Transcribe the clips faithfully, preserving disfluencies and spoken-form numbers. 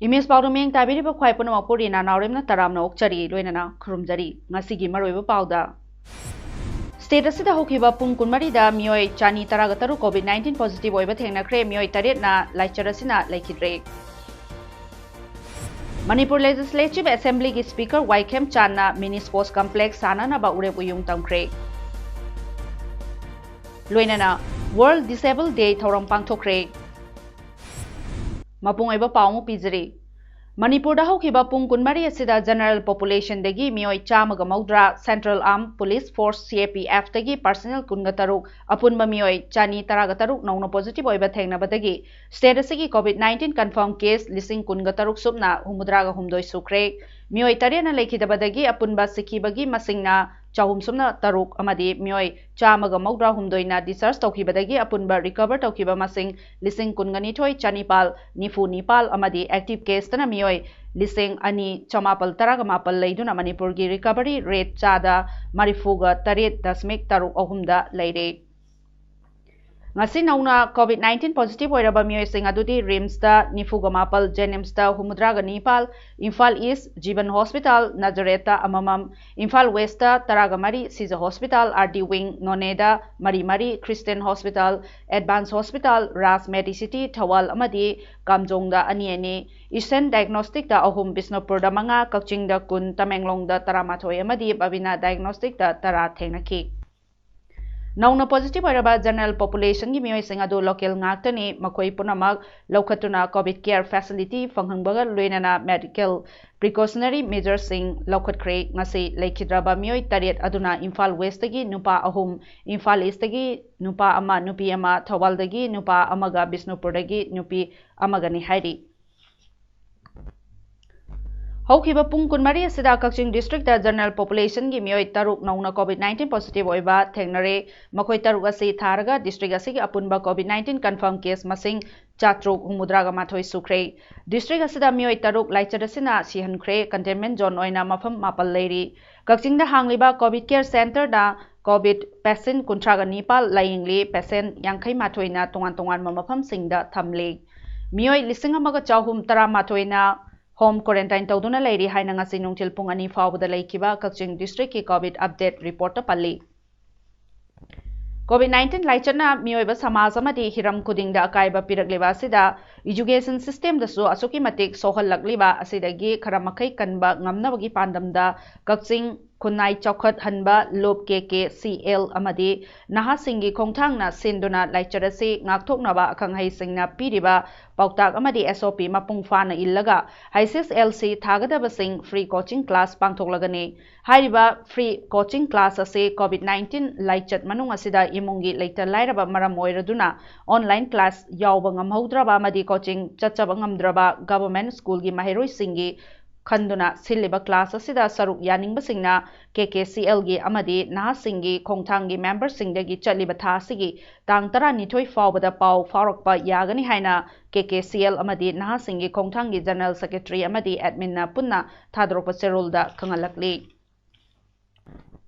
Image ꯄꯥꯎꯗ ꯃꯤꯠꯌꯦꯡ ꯇꯥꯕꯤꯔꯤꯕ ꯈ꯭ꯋꯥꯏ ꯄꯨꯝꯅꯃꯛꯄꯨ ꯔꯤꯅꯥ ꯅꯥꯎꯔꯦꯝꯅ ꯇꯔꯥꯝꯅ ꯑꯣꯛꯆꯔꯤ, ꯂꯣꯏꯅꯅ ꯈꯨꯔꯨꯝꯖꯔꯤ꯫ ꯉꯁꯤꯒꯤ ꯃꯔꯨꯑꯣꯏꯕ ꯄꯥꯎꯗ, ꯁ꯭ꯇꯦꯠ ꯑꯁꯤꯗ ꯍꯧꯈꯤꯕ ꯄꯨꯡ ꯀꯨꯟꯃꯔꯤꯗ ꯃꯤꯑꯣꯏ ꯆꯅꯤ ꯇꯔꯥꯒ ꯇꯔꯨꯛ COVID nineteen positive ꯑꯣꯏꯕ ꯊꯦꯡꯅꯈ꯭ꯔꯦ, ꯃꯤꯑꯣꯏ ꯇꯔꯦꯠꯅ ꯂꯥꯏꯆꯠ ꯑꯁꯤꯅ ꯂꯩꯈꯤꯗ꯭ꯔꯦ꯫ ꯃꯅꯤꯄꯨꯔ ꯂꯦꯖꯤꯁꯂꯦꯇꯤꯚ ꯑꯦꯁꯦꯝꯕ꯭ꯂꯤꯒꯤ ꯁ꯭ꯄꯤꯀꯔ ꯋꯥꯏꯈꯦꯝ ꯆꯥꯟꯅ ꯃꯤꯅꯤ ꯁ꯭ꯄꯣꯔꯠꯁ ꯀꯝꯄ꯭ꯂꯦꯛꯁ ꯁꯥꯟꯅꯅꯕ ꯎꯔꯦꯞ ꯎꯌꯨꯡ ꯇꯝꯈ꯭ꯔꯦ꯫ ꯂꯣꯏꯅꯅ World Disable Day ꯊꯧꯔꯝ ꯄꯥꯡꯊꯣꯛꯈ꯭ꯔꯦ꯫ ꯃꯄꯨꯡ ꯑꯣꯏꯕ ꯄꯥꯎ ꯑꯃꯨꯛ ꯄꯤꯖꯔꯤ꯫ ꯃꯅꯤꯄꯨꯔꯗ ꯍꯧꯈꯤꯕ ꯄꯨꯡ ꯀꯨꯟꯃꯔꯤ ꯑꯁꯤꯗ ꯖꯦꯅꯔꯦꯜ ꯄꯣꯄꯨꯂꯦꯁꯟꯗꯒꯤ ꯃꯤꯑꯣꯏ ꯆꯥꯝꯃꯒ ꯃꯧꯗ꯭ꯔꯥ, ꯁꯦꯟꯇ꯭ꯔꯦꯜ ꯑꯥꯔꯝ ꯄꯨꯂꯤꯁ ꯐꯣꯔꯁ, CAPF ꯇꯒꯤ ꯄꯔꯁꯅꯦꯜ ꯀꯨꯟꯒ ꯇꯔꯨꯛ, ꯑꯄꯨꯟꯕ ꯃꯤꯑꯣꯏ ꯆꯅꯤ ꯇꯔꯥꯒ ꯇꯔꯨꯛ ꯅꯧꯅ ꯄꯣꯖꯤꯇꯤꯚ ꯑꯣꯏꯕ ꯊꯦꯡꯅꯕꯗꯒꯤ ꯁ꯭ꯇꯦꯠ ꯑꯁꯤꯒꯤ COVID nineteen ꯀꯟꯐꯥꯔꯝ ꯀꯦꯁ ꯂꯤꯁꯤꯡ ꯀꯨꯟꯒ ꯇꯔꯨꯛ ꯁꯨꯞꯅ ꯍꯨꯝꯐꯨꯇꯔꯥꯒ ꯍꯨꯝꯗꯣꯏ ꯁꯨꯈ꯭ꯔꯦ꯫ ꯃꯤꯑꯣꯏ ꯇꯔꯦꯠꯅ ꯂꯩꯈꯤꯗꯕꯗꯒꯤ ꯑꯄꯨꯟꯕ ꯁꯤꯈꯤꯕꯒꯤ ꯃꯁꯤꯡꯅ ꯆꯍꯨꯝ ꯁꯨꯞꯅ ꯇꯔꯨꯛ ꯑꯃꯗꯤ ꯃꯤꯑꯣꯏ ꯆꯥꯝꯃꯒ ꯃꯧꯗ꯭ꯔꯥ ꯍꯨꯝꯗꯣꯏꯅ ꯗꯤꯁꯆꯥꯔꯖ ꯇꯧꯈꯤꯕꯗꯒꯤ ꯑꯄꯨꯟꯕ ꯔꯤꯀꯚꯔ ꯇꯧꯈꯤꯕ ꯃꯁꯤꯡ ꯂꯤꯁꯤꯡ ꯀꯨꯟꯒ ꯅꯤꯊꯣꯏ ꯆꯅꯤꯄꯥꯜ ꯅꯤꯐꯨ ꯅꯤꯄꯥꯜ ꯑꯃꯗꯤ ꯑꯦꯛꯇꯤꯚ ꯀꯦꯁꯇꯅ ꯃꯤꯑꯣꯏ ꯂꯤꯁꯤꯡ ꯑꯅꯤ ꯆꯃꯥꯄꯜ ꯇꯔꯥꯒ ꯃꯥꯄꯜ ꯂꯩꯗꯨꯅ ꯃꯅꯤꯄꯨꯔꯒꯤ ꯔꯤꯀꯚꯔꯤ ꯔꯦꯠ ꯆꯥꯗ ꯃꯔꯤꯐꯨꯒ ꯇꯔꯦꯠ ꯗꯁꯃꯤꯛ ꯇꯔꯨꯛ ꯑꯍꯨꯝꯗ ꯂꯩꯔꯦ꯫ ꯉꯁꯤ ꯅꯧꯅ COVID nineteen ꯄꯣꯖꯤꯇꯤꯚ ꯑꯣꯏꯔꯕ ꯃꯤꯑꯣꯏꯁꯤꯡ ꯑꯗꯨꯗꯤ ꯔꯤꯝꯁꯇ ꯅꯤꯐꯨꯒ ꯃꯥꯄꯜ, ꯖꯦꯅꯤꯝꯁꯇ ꯍꯨꯝꯐꯨꯇꯔꯥꯒ ꯅꯤꯄꯥꯜ, ꯏꯝꯐꯥꯜ ꯏꯁ, ꯖꯤꯕꯟ ꯍꯣꯁꯄꯤꯇꯥꯜ, ꯅꯖꯔꯦꯠꯇ ꯑꯃꯃꯝ, ꯏꯝꯐꯥꯜ ꯋꯦꯁꯇ ꯇꯔꯥꯒ ꯃꯔꯤ, ꯁꯤꯖ ꯍꯣꯁꯄꯤꯇꯥꯜ, RD wing, ꯅꯣꯅꯦꯗ ꯃꯔꯤ ꯃꯔꯤ, ꯈ꯭ꯔꯤꯁꯇꯤꯌꯟ ꯍꯣꯁꯄꯤꯇꯥꯜ, ꯑꯦꯗꯚꯥꯟꯁ ꯍꯣꯁꯄꯤꯇꯥꯜ, ꯔꯥꯖ ꯃꯦꯗꯤꯁꯤꯇꯤ, ꯊꯧꯕꯥꯜ ꯑꯃꯗꯤ ꯀꯥꯝꯖꯣꯡꯗ ꯑꯅꯤ ꯑꯅꯤ, ꯏꯁꯟ ꯗꯥꯏꯒꯅꯣꯁꯇꯤꯛꯇ ꯑꯍꯨꯝ, ꯕꯤꯁꯅꯨꯄꯨꯔꯗ ꯃꯉꯥ, ꯀꯛꯆꯤꯡꯗ ꯀꯨꯟ, ꯇꯃꯦꯡꯂꯣꯡꯗ ꯇꯔꯥꯃꯥꯊꯣꯏ ꯑꯃꯗꯤ ꯕꯕꯤꯅꯥ ꯗꯥꯏꯒꯅꯣꯁꯇꯤꯛꯇ ꯇꯔꯥ ꯊꯦꯡꯅꯈꯤ꯫ ꯅꯧꯅ ꯄꯣꯖꯤꯇꯤꯚ ꯑꯣꯏꯔꯕ ꯖꯦꯅꯔꯦꯜ ꯄꯣꯄꯨꯂꯦꯁꯟꯒꯤ ꯃꯤꯑꯣꯏꯁꯤꯡ ꯑꯗꯨ ꯂꯣꯀꯦꯜ ꯉꯥꯛꯇꯅꯤ, ꯃꯈꯣꯏ ꯄꯨꯝꯅꯃꯛ ꯂꯧꯈꯠꯇꯨꯅ ꯀꯣꯚꯤꯗ ꯀꯦꯌꯔ ꯐꯦꯁꯤꯂꯤꯇꯤ ꯐꯪꯍꯟꯕꯒ ꯂꯣꯏꯅꯅ ꯃꯦꯗꯤꯀꯦꯜ ꯄ꯭ꯔꯤꯀꯣꯁꯅꯔꯤ ꯃꯦꯖꯔꯁꯤꯡ ꯂꯧꯈꯠꯈ꯭ꯔꯦ꯫ ꯉꯁꯤ ꯂꯩꯈꯤꯗ꯭ꯔꯕ ꯃꯤꯑꯣꯏ ꯇꯔꯦꯠ ꯑꯗꯨꯅ ꯏꯝꯐꯥꯜ ꯋꯦꯁꯇꯒꯤ ꯅꯨꯄꯥ ꯑꯍꯨꯝ, ꯏꯝꯐꯥꯜ ꯏꯁꯇꯒꯤ ꯅꯨꯄꯥ ꯑꯃ, ꯅꯨꯄꯤ ꯑꯃ, ꯊꯧꯕꯥꯜꯗꯒꯤ ꯅꯨꯄꯥ ꯑꯃꯒ ꯕꯤꯁꯅꯨꯄꯨꯔꯗꯒꯤ ꯅꯨꯄꯤ ꯑꯃꯒꯅꯤ ꯍꯥꯏꯔꯤ꯫ ꯍꯧꯈꯤꯕ ꯄꯨꯡ ꯀꯨꯟꯃꯔꯤ ꯑꯁꯤꯗ ꯀꯛꯆꯤꯡ district ꯇ general population ꯒꯤ ꯃꯤꯑꯣꯏ ꯇꯔꯨꯛ ꯅꯧꯅ COVID nineteen positive ꯑꯣꯏꯕ ꯊꯦꯡꯅꯔꯦ꯫ ꯃꯈꯣꯏ ꯇꯔꯨꯛ ꯑꯁꯤ ꯊꯥꯔꯒ district ꯑꯁꯤꯒꯤ ꯑꯄꯨꯟꯕ COVID nineteen confirm case ꯃꯁꯤꯡ ꯆꯥꯇ꯭ꯔꯨꯛ ꯍꯨꯝꯐꯨꯇꯔꯥꯒ ꯃꯥꯊꯣꯏ ꯁꯨꯈ꯭ꯔꯦ꯫ District ꯑꯁꯤꯗ ꯃꯤꯑꯣꯏ ꯇꯔꯨꯛ ꯂꯥꯏꯆꯠ ꯑꯁꯤꯅ ꯁꯤꯍꯟꯈ꯭ꯔꯦ꯫ Containment zone ꯑꯣꯏꯅ ꯃꯐꯝ ꯃꯥꯄꯜ ꯂꯩꯔꯤ꯫ ꯀꯛꯆꯤꯡꯗ ꯍꯥꯡꯂꯤꯕ COVID care center ꯗ COVID patient ꯀꯨꯟꯊ꯭ꯔꯥꯒ ꯅꯤꯄꯥꯜ ꯂꯥꯌꯦꯡꯂꯤ꯫ Patient ꯌꯥꯡꯈꯩ ꯃꯥꯊꯣꯏꯅ ꯇꯣꯉꯥꯟ ꯇꯣꯉꯥꯟꯕ ꯃꯐꯝꯁꯤꯡꯗ ꯊꯝꯂꯤ꯫ ꯃꯤꯑꯣꯏ ꯂꯤꯁꯤꯡ ꯑꯃꯒ ꯆꯍꯨꯝ ꯇꯔꯥꯃꯥꯊꯣꯏꯅ home quarantine ꯇꯧꯗꯨꯅ ꯂꯩꯔꯤ ꯍꯥꯏꯅ ꯉꯁꯤ ꯅꯨꯡꯊꯤꯜ ꯄꯨꯡ ꯑꯅꯤ ꯐꯥꯎꯕꯗ ꯂꯩꯈꯤꯕ ꯀꯛꯆꯤꯡ district ꯀꯤ COVID update report ꯇ ꯄꯜꯂꯤ꯫ COVID nineteen ꯂꯥꯏꯆꯠꯅ ꯃꯤꯑꯣꯏꯕ ꯁꯃꯥꯖ ꯑꯃꯗꯤ ꯍꯤꯔꯝ ꯈꯨꯗꯤꯡꯗ ꯑꯀꯥꯏꯕ ꯄꯤꯔꯛꯂꯤꯕ ꯑꯁꯤꯗ education system ꯗꯁꯨ ꯑꯁꯨꯛꯀꯤ ꯃꯇꯤꯛ ꯁꯣꯛꯍꯜꯂꯛꯂꯤꯕ ꯑꯁꯤꯗꯒꯤ ꯈꯔ ꯃꯈꯩ ꯀꯟꯕ ꯉꯝꯅꯕꯒꯤ ꯄꯥꯟꯗꯝꯗ ꯀꯛꯆꯤꯡ ꯈꯨꯟꯅꯥꯏ ꯆꯥꯎꯈꯠꯍꯟꯕ ꯂꯨꯞ KKCL ꯑꯃꯗꯤ ꯅꯍꯥꯁꯤꯡꯒꯤ ꯈꯣꯡꯊꯥꯡꯅ ꯁꯤꯟꯗꯨꯅ ꯂꯥꯏꯆꯠ ꯑꯁꯤ ꯉꯥꯛꯊꯣꯛꯅꯕ ꯑꯈꯪ ꯑꯍꯩꯁꯤꯡꯅ ꯄꯤꯔꯤꯕ ꯄꯥꯎꯇꯥꯛ ꯑꯃꯗꯤ SOP ꯃꯄꯨꯡ ꯐꯥꯅ ꯏꯜꯂꯒ HSSLC ꯊꯥꯒꯗꯕꯁꯤꯡ free coaching class ꯄꯥꯡꯊꯣꯛꯂꯒꯅꯤ꯫ ꯍꯥꯏꯔꯤꯕ free coaching class ꯑꯁꯤ COVID nineteen ꯂꯥꯏꯆꯠ ꯃꯅꯨꯡ ꯑꯁꯤꯗ ꯏꯃꯨꯡꯒꯤ ꯂꯩꯇ ꯂꯥꯏꯔꯕ ꯃꯔꯝ ꯑꯣꯏꯔꯗꯨꯅ online class ꯌꯥꯎꯕ ꯉꯝꯍꯧꯗ꯭ꯔꯕ ꯑꯃꯗꯤ coaching ꯆꯠꯆꯕ ꯉꯝꯗ꯭ꯔꯕ government school ꯒꯤ ꯃꯍꯩꯔꯣꯏꯁꯤꯡꯒꯤ ꯈꯟꯗꯨꯅ ꯁꯤꯜꯂꯤꯕ class ꯑꯁꯤꯗ ꯁꯔꯨꯛ ꯌꯥꯅꯤꯡꯕꯁꯤꯡꯅ KKCL ꯒꯤ ꯑꯃꯗꯤ ꯅꯍꯥꯁꯤꯡꯒꯤ ꯈꯣꯡꯊꯥꯡꯒꯤ member ꯁꯤꯡꯗꯒꯤ ꯆꯠꯂꯤꯕ ꯊꯥ ꯑꯁꯤꯒꯤ ꯇꯥꯡ ꯇꯔꯥꯅꯤꯊꯣꯏ ꯐꯥꯎꯕꯗ ꯄꯥꯎ ꯐꯥꯎꯔꯛꯄ ꯌꯥꯒꯅꯤ ꯍꯥꯏꯅ KKCL ꯑꯃꯗꯤ ꯅꯍꯥꯁꯤꯡꯒꯤ ꯈꯣꯡꯊꯥꯡꯒꯤ general secretary ꯑꯃꯗꯤ admin ꯅ ꯄꯨꯟꯅ ꯊꯥꯗꯣꯔꯛꯄ ꯆꯦꯔꯣꯜꯗ ꯈꯪꯍꯜꯂꯛꯂꯤ꯫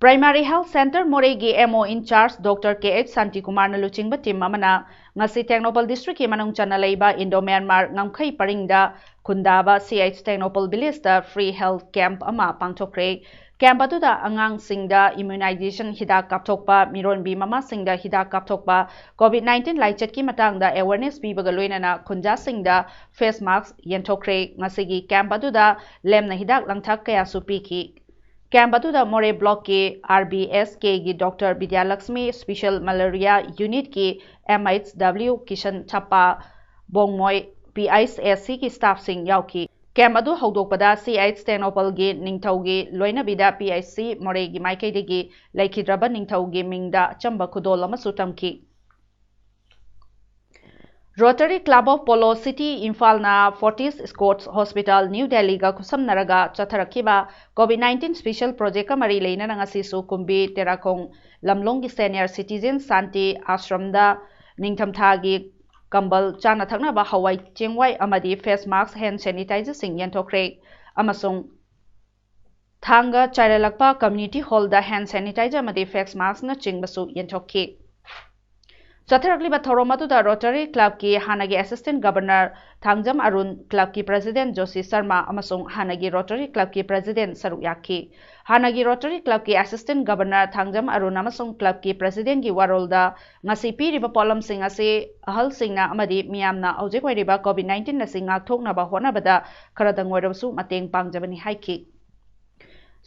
Primary Health Center ꯃꯣꯔꯦꯒꯤ MO in charge Doctor KH ꯁꯥꯟꯇꯤꯀꯨꯃꯥꯔꯅ ꯂꯨꯆꯤꯡꯕ team ꯑꯃꯅ ꯉꯁꯤ ꯇꯦꯡꯅꯧꯄꯜ district ꯀꯤ ꯃꯅꯨꯡ ꯆꯟꯅ ꯂꯩꯕ Indo Myanmar ꯉꯝꯈꯩ ꯄꯔꯤꯡꯗ ꯈꯨꯟꯗꯥꯕ CH ꯇꯦꯡꯅꯧꯄꯜ village ꯇ free health camp ꯑꯃ ꯄꯥꯡꯊꯣꯛꯈ꯭ꯔꯦ꯫ Camp ꯑꯗꯨꯗ ꯑꯉꯥꯡꯁꯤꯡꯗ immunization ꯍꯤꯗꯥꯛ ꯀꯥꯞꯊꯣꯛꯄ, ꯃꯤꯔꯣꯟꯕꯤ ꯃꯃꯥꯁꯤꯡꯗ ꯍꯤꯗꯥꯛ ꯀꯥꯞꯊꯣꯛꯄ, COVID nineteen ꯂꯥꯏꯆꯠꯀꯤ ꯃꯇꯥꯡꯗ awareness ꯄꯤꯕꯒ ꯂꯣꯏꯅꯅ ꯈꯨꯟꯖꯥꯁꯤꯡꯗ face mask ꯌꯦꯟꯊꯣꯛꯈ꯭ꯔꯦ꯫ ꯉꯁꯤꯒꯤ camp ꯑꯗꯨꯗ ꯂꯦꯝꯅ ꯍꯤꯗꯥꯛ ꯂꯥꯡꯊꯛ ꯀꯌꯥꯁꯨ ꯄꯤꯈꯤ꯫ Camp ꯑꯗꯨꯗ ꯃꯣꯔꯦ block ꯀꯤ RBSK ꯒꯤ Doctor Bidyalakshmi, Special Malaria Unit ꯀꯤ MHW ꯀꯤꯁꯟ ꯆꯞꯄꯥ, ꯕꯣꯡꯃꯣꯏ PHSC ꯒꯤ staff ꯁꯤꯡ ꯌꯥꯎꯈꯤ꯫ Camp ꯑꯗꯨ ꯍꯧꯗꯣꯛꯄꯗ CH ꯇꯦꯡꯅꯧꯄꯜꯒꯤ ꯅꯤꯡꯊꯧꯒꯤ ꯂꯣꯏꯅꯕꯤꯗ PHC ꯃꯣꯔꯦꯒꯤ ꯃꯥꯏꯀꯩꯗꯒꯤ ꯂꯩꯈꯤꯗ꯭ꯔꯕ ꯅꯤꯡꯊꯧꯒꯤ ꯃꯤꯡꯗ ꯑꯆꯝꯕ ꯈꯨꯗꯣꯜ ꯑꯃꯁꯨ ꯇꯝꯈꯤ꯫ Rotary Club of Polo City ꯏꯝꯐꯥꯜꯅ Fortis Sports Hospital New Delhiꯒ ꯈꯨꯠꯁꯝꯅꯔꯒ ꯆꯠꯊꯔꯛꯈꯤꯕ COVID nineteen special projectꯀ ꯃꯔꯤ ꯂꯩꯅꯅ ꯉꯁꯤꯁꯨ ꯀꯨꯝꯕꯤ ꯇꯦꯔꯥꯈꯣꯡ ꯂꯝꯂꯣꯡꯒꯤ senior citizen ꯁꯥꯟꯇꯤ ꯑꯥꯁ꯭ꯔꯝꯗ ꯅꯤꯡꯊꯝꯊꯥꯒꯤ ꯀꯝꯕꯜ, ꯆꯥꯅ ꯊꯛꯅꯕ ꯍꯋꯥꯏ ꯆꯦꯡꯋꯥꯏ ꯑꯃꯗꯤ face mask, hand sanitizerꯁꯤꯡ ꯌꯦꯟꯊꯣꯛꯈ꯭ꯔꯦ꯫ ꯑꯃꯁꯨꯡ ꯊꯥꯡꯒ ꯆꯥꯏꯔꯦꯜꯂꯛꯄ community hallꯗ hand sanitizer ꯑꯃꯗꯤ face maskꯅꯆꯤꯡꯕꯁꯨ ꯌꯦꯟꯊꯣꯛꯈꯤ꯫ ꯆꯠꯊꯔꯛꯂꯤꯕ ꯊꯧꯔꯝ ꯑꯗꯨꯗ Rotary Clubꯀꯤ ꯍꯥꯟꯅꯒꯤ Assistant Governor Thangjam Arun, Clubꯀꯤ President Joshi Sharma ꯑꯃꯁꯨꯡ ꯍꯥꯟꯅꯒꯤ Rotary Clubꯀꯤ President ꯁꯔꯨꯛ ꯌꯥꯈꯤ꯫ ꯍꯥꯟꯅꯒꯤ Rotary Clubꯀꯤ Assistant Governor Thangjam Arun ꯑꯃꯁꯨꯡ Clubꯀꯤ Presidentꯀꯤ ꯋꯥꯔꯣꯜꯗ ꯉꯁꯤ ꯄꯤꯔꯤꯕ ꯄꯣꯠꯂꯝꯁꯤꯡ ꯑꯁꯤ ꯑꯍꯜꯁꯤꯡꯅ ꯑꯃꯗꯤ ꯃꯤꯌꯥꯝꯅ ꯍꯧꯖꯤꯛ ꯑꯣꯏꯔꯤꯕ COVID nineteen ꯑꯁꯤ ꯉꯥꯛꯊꯣꯛꯅꯕ ꯍꯣꯠꯅꯕꯗ ꯈꯔꯗꯪ ꯑꯣꯏꯔꯕꯁꯨ ꯃꯇꯦꯡ ꯄꯥꯡꯖꯕꯅꯤ ꯍꯥꯏꯈꯤ꯫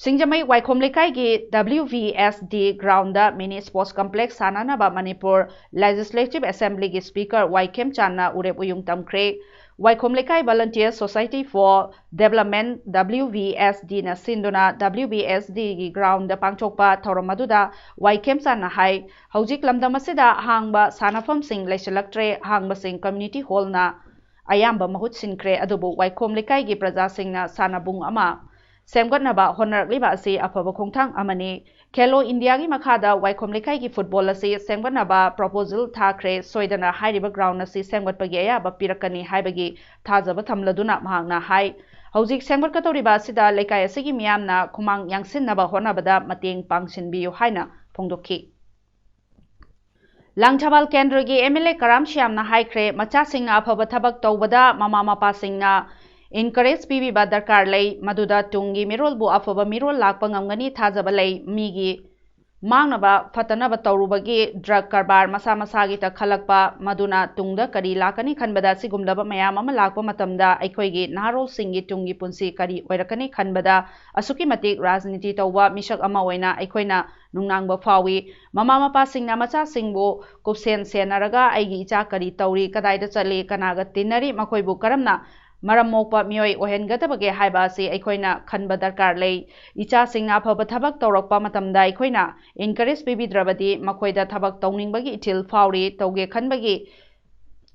ꯁꯤꯡꯖꯃꯩ ꯋꯥꯏꯈꯣꯝ ꯂꯩꯀꯥꯏꯒꯤ WVSD groundꯗ mini sports complex ꯁꯥꯟꯅꯅꯕ Manipur Legislative Assemblyꯒꯤ Speaker ꯋꯥꯏ ꯈꯦꯝꯆꯥꯟꯅ ꯎꯔꯦꯞ ꯎꯌꯨꯡ ꯇꯝꯈ꯭ꯔꯦ꯫ ꯋꯥꯏꯈꯣꯝ ꯂꯩꯀꯥꯏ Volunteer Society for Development, WVSDꯅ ꯁꯤꯟꯗꯨꯅ WVSDꯒꯤ groundꯗ ꯄꯥꯡꯊꯣꯛꯄ ꯊꯧꯔꯝ ꯑꯗꯨꯗ ꯋꯥꯏ ꯈꯦꯝꯆꯥꯟꯅ ꯍꯥꯏ, ꯍꯧꯖꯤꯛ ꯂꯝꯗꯝ ꯑꯁꯤꯗ ꯍꯥꯡꯕ ꯁꯥꯟꯅꯐꯝꯁꯤꯡ ꯂꯩꯁꯤꯜꯂꯛꯇ꯭ꯔꯦ, ꯍꯥꯡꯕꯁꯤꯡ community hallꯅ ꯑꯌꯥꯝꯕ ꯃꯍꯨꯠ ꯁꯤꯟꯈ꯭ꯔꯦ, ꯑꯗꯨꯕꯨ ꯋꯥꯏꯈꯣꯝ ꯂꯩꯀꯥꯏꯒꯤ ꯄ꯭ꯔꯖꯥꯁꯤꯡꯅ ꯁꯥꯟꯅꯕꯨꯡ ꯑꯃ ꯁꯦꯝꯒꯠꯅꯕ ꯍꯣꯠꯅꯔꯛꯂꯤꯕ ꯑꯁꯤ ꯑꯐꯕ ꯈꯣꯡꯊꯥꯡ ꯑꯃꯅꯤ꯫ ꯈꯦꯂꯣ ꯏꯟꯗꯤꯌꯥꯒꯤ ꯃꯈꯥꯗ ꯋꯥꯏꯈꯣꯝ ꯂꯩꯀꯥꯏꯒꯤ football ꯑꯁꯤ ꯁꯦꯝꯒꯠꯅꯕ proposal ꯊꯥꯈ꯭ꯔꯦ꯫ ꯁꯣꯏꯗꯅ ꯍꯥꯏꯔꯤꯕ ground ꯑꯁꯤ ꯁꯦꯝꯒꯠꯄꯒꯤ ꯑꯌꯥꯕ ꯄꯤꯔꯛꯀꯅꯤ ꯍꯥꯏꯕꯒꯤ ꯊꯥꯖꯕ ꯊꯝꯂꯗꯨꯅ ꯃꯍꯥꯛꯅ ꯍꯥꯏ, ꯍꯧꯖꯤꯛ ꯁꯦꯝꯒꯠꯀꯗꯧꯔꯤꯕ ꯑꯁꯤꯗ ꯂꯩꯀꯥꯏ ꯑꯁꯤꯒꯤ ꯃꯤꯌꯥꯝꯅ ꯈꯨꯃꯥꯡ ꯌꯥꯡꯁꯤꯟꯅꯕ ꯍꯣꯠꯅꯕꯗ ꯃꯇꯦꯡ ꯄꯥꯡꯁꯤꯟꯕꯤꯌꯨ ꯍꯥꯏꯅ ꯐꯣꯡꯗꯣꯛꯈꯤ꯫ ꯂꯥꯡꯊꯕꯥꯜ ꯀꯦꯟꯗ꯭ꯔꯒꯤ MLA ꯀꯔꯥꯝ ꯁ꯭ꯌꯥꯝꯅ ꯍꯥꯏꯈ꯭ꯔꯦ, ꯃꯆꯥꯁꯤꯡꯅ ꯑꯐꯕ ꯊꯕꯛ ꯇꯧꯕꯗ ꯃꯃꯥ ꯃꯄꯥꯁꯤꯡꯅ encourage ꯄꯤꯕꯤꯕ ꯗꯔꯀꯥꯔ ꯂꯩ, ꯃꯗꯨꯗ ꯇꯨꯡꯒꯤ ꯃꯤꯔꯣꯜꯕꯨ ꯑꯐꯕ ꯃꯤꯔꯣꯜ ꯂꯥꯛꯄ ꯉꯝꯒꯅꯤ꯫ ꯊꯥꯖꯕ ꯂꯩ꯫ ꯃꯤꯒꯤ ꯃꯥꯡꯅꯕ ꯐꯠꯇꯅꯕ ꯇꯧꯔꯨꯕꯒꯤ drug ꯀꯔꯕꯥꯔ ꯃꯁꯥ ꯃꯁꯥꯒꯤꯇ ꯈꯜꯂꯛꯄ, ꯃꯗꯨꯅ ꯇꯨꯡꯗ ꯀꯔꯤ ꯂꯥꯛꯀꯅꯤ ꯈꯟꯕꯗ ꯑꯁꯤꯒꯨꯝꯂꯕ ꯃꯌꯥꯝ ꯑꯃ ꯂꯥꯛꯄ ꯃꯇꯝꯗ ꯑꯩꯈꯣꯏꯒꯤ ꯅꯍꯥꯔꯣꯜꯁꯤꯡꯒꯤ ꯇꯨꯡꯒꯤ ꯄꯨꯟꯁꯤ ꯀꯔꯤ ꯑꯣꯏꯔꯛꯀꯅꯤ ꯈꯟꯕꯗ ꯑꯁꯨꯛꯀꯤ ꯃꯇꯤꯛ ꯔꯥꯖꯅꯤꯇꯤ ꯇꯧꯕ ꯃꯤꯁꯛ ꯑꯃ ꯑꯣꯏꯅ ꯑꯩꯈꯣꯏꯅ ꯅꯨꯡꯅꯥꯡꯕ ꯐꯥꯎꯏ꯫ ꯃꯃꯥ ꯃꯄꯥꯁꯤꯡꯅ ꯃꯆꯥꯁꯤꯡꯕꯨ ꯀꯨꯞꯁꯦꯟ ꯁꯦꯟꯅꯔꯒ ꯑꯩꯒꯤ ꯏꯆꯥ ꯀꯔꯤ ꯇꯧꯔꯤ, ꯀꯗꯥꯏꯗ ꯆꯠꯂꯤ, ꯀꯅꯥꯒ ꯇꯤꯟꯅꯔꯤ, ꯃꯈꯣꯏꯕꯨ ꯀꯔꯝꯅ ꯃꯔꯝ ꯃꯣꯛꯄ ꯃꯤꯑꯣꯏ ꯑꯣꯏꯍꯟꯒꯗꯕꯒꯦ ꯍꯥꯏꯕ ꯑꯁꯤ ꯑꯩꯈꯣꯏꯅ ꯈꯟꯕ ꯗꯔꯀꯥꯔ ꯂꯩ꯫ ꯏꯆꯥꯁꯤꯡꯅ ꯑꯐꯕ ꯊꯕꯛ ꯇꯧꯔꯛꯄ ꯃꯇꯝꯗ ꯑꯩꯈꯣꯏꯅ encourage ꯄꯤꯕꯤꯗ꯭ꯔꯕꯗꯤ ꯃꯈꯣꯏꯗ ꯊꯕꯛ ꯇꯧꯅꯤꯡꯕꯒꯤ ꯏꯊꯤꯜ ꯐꯥꯎꯔꯤ, ꯇꯧꯒꯦ ꯈꯟꯕꯒꯤ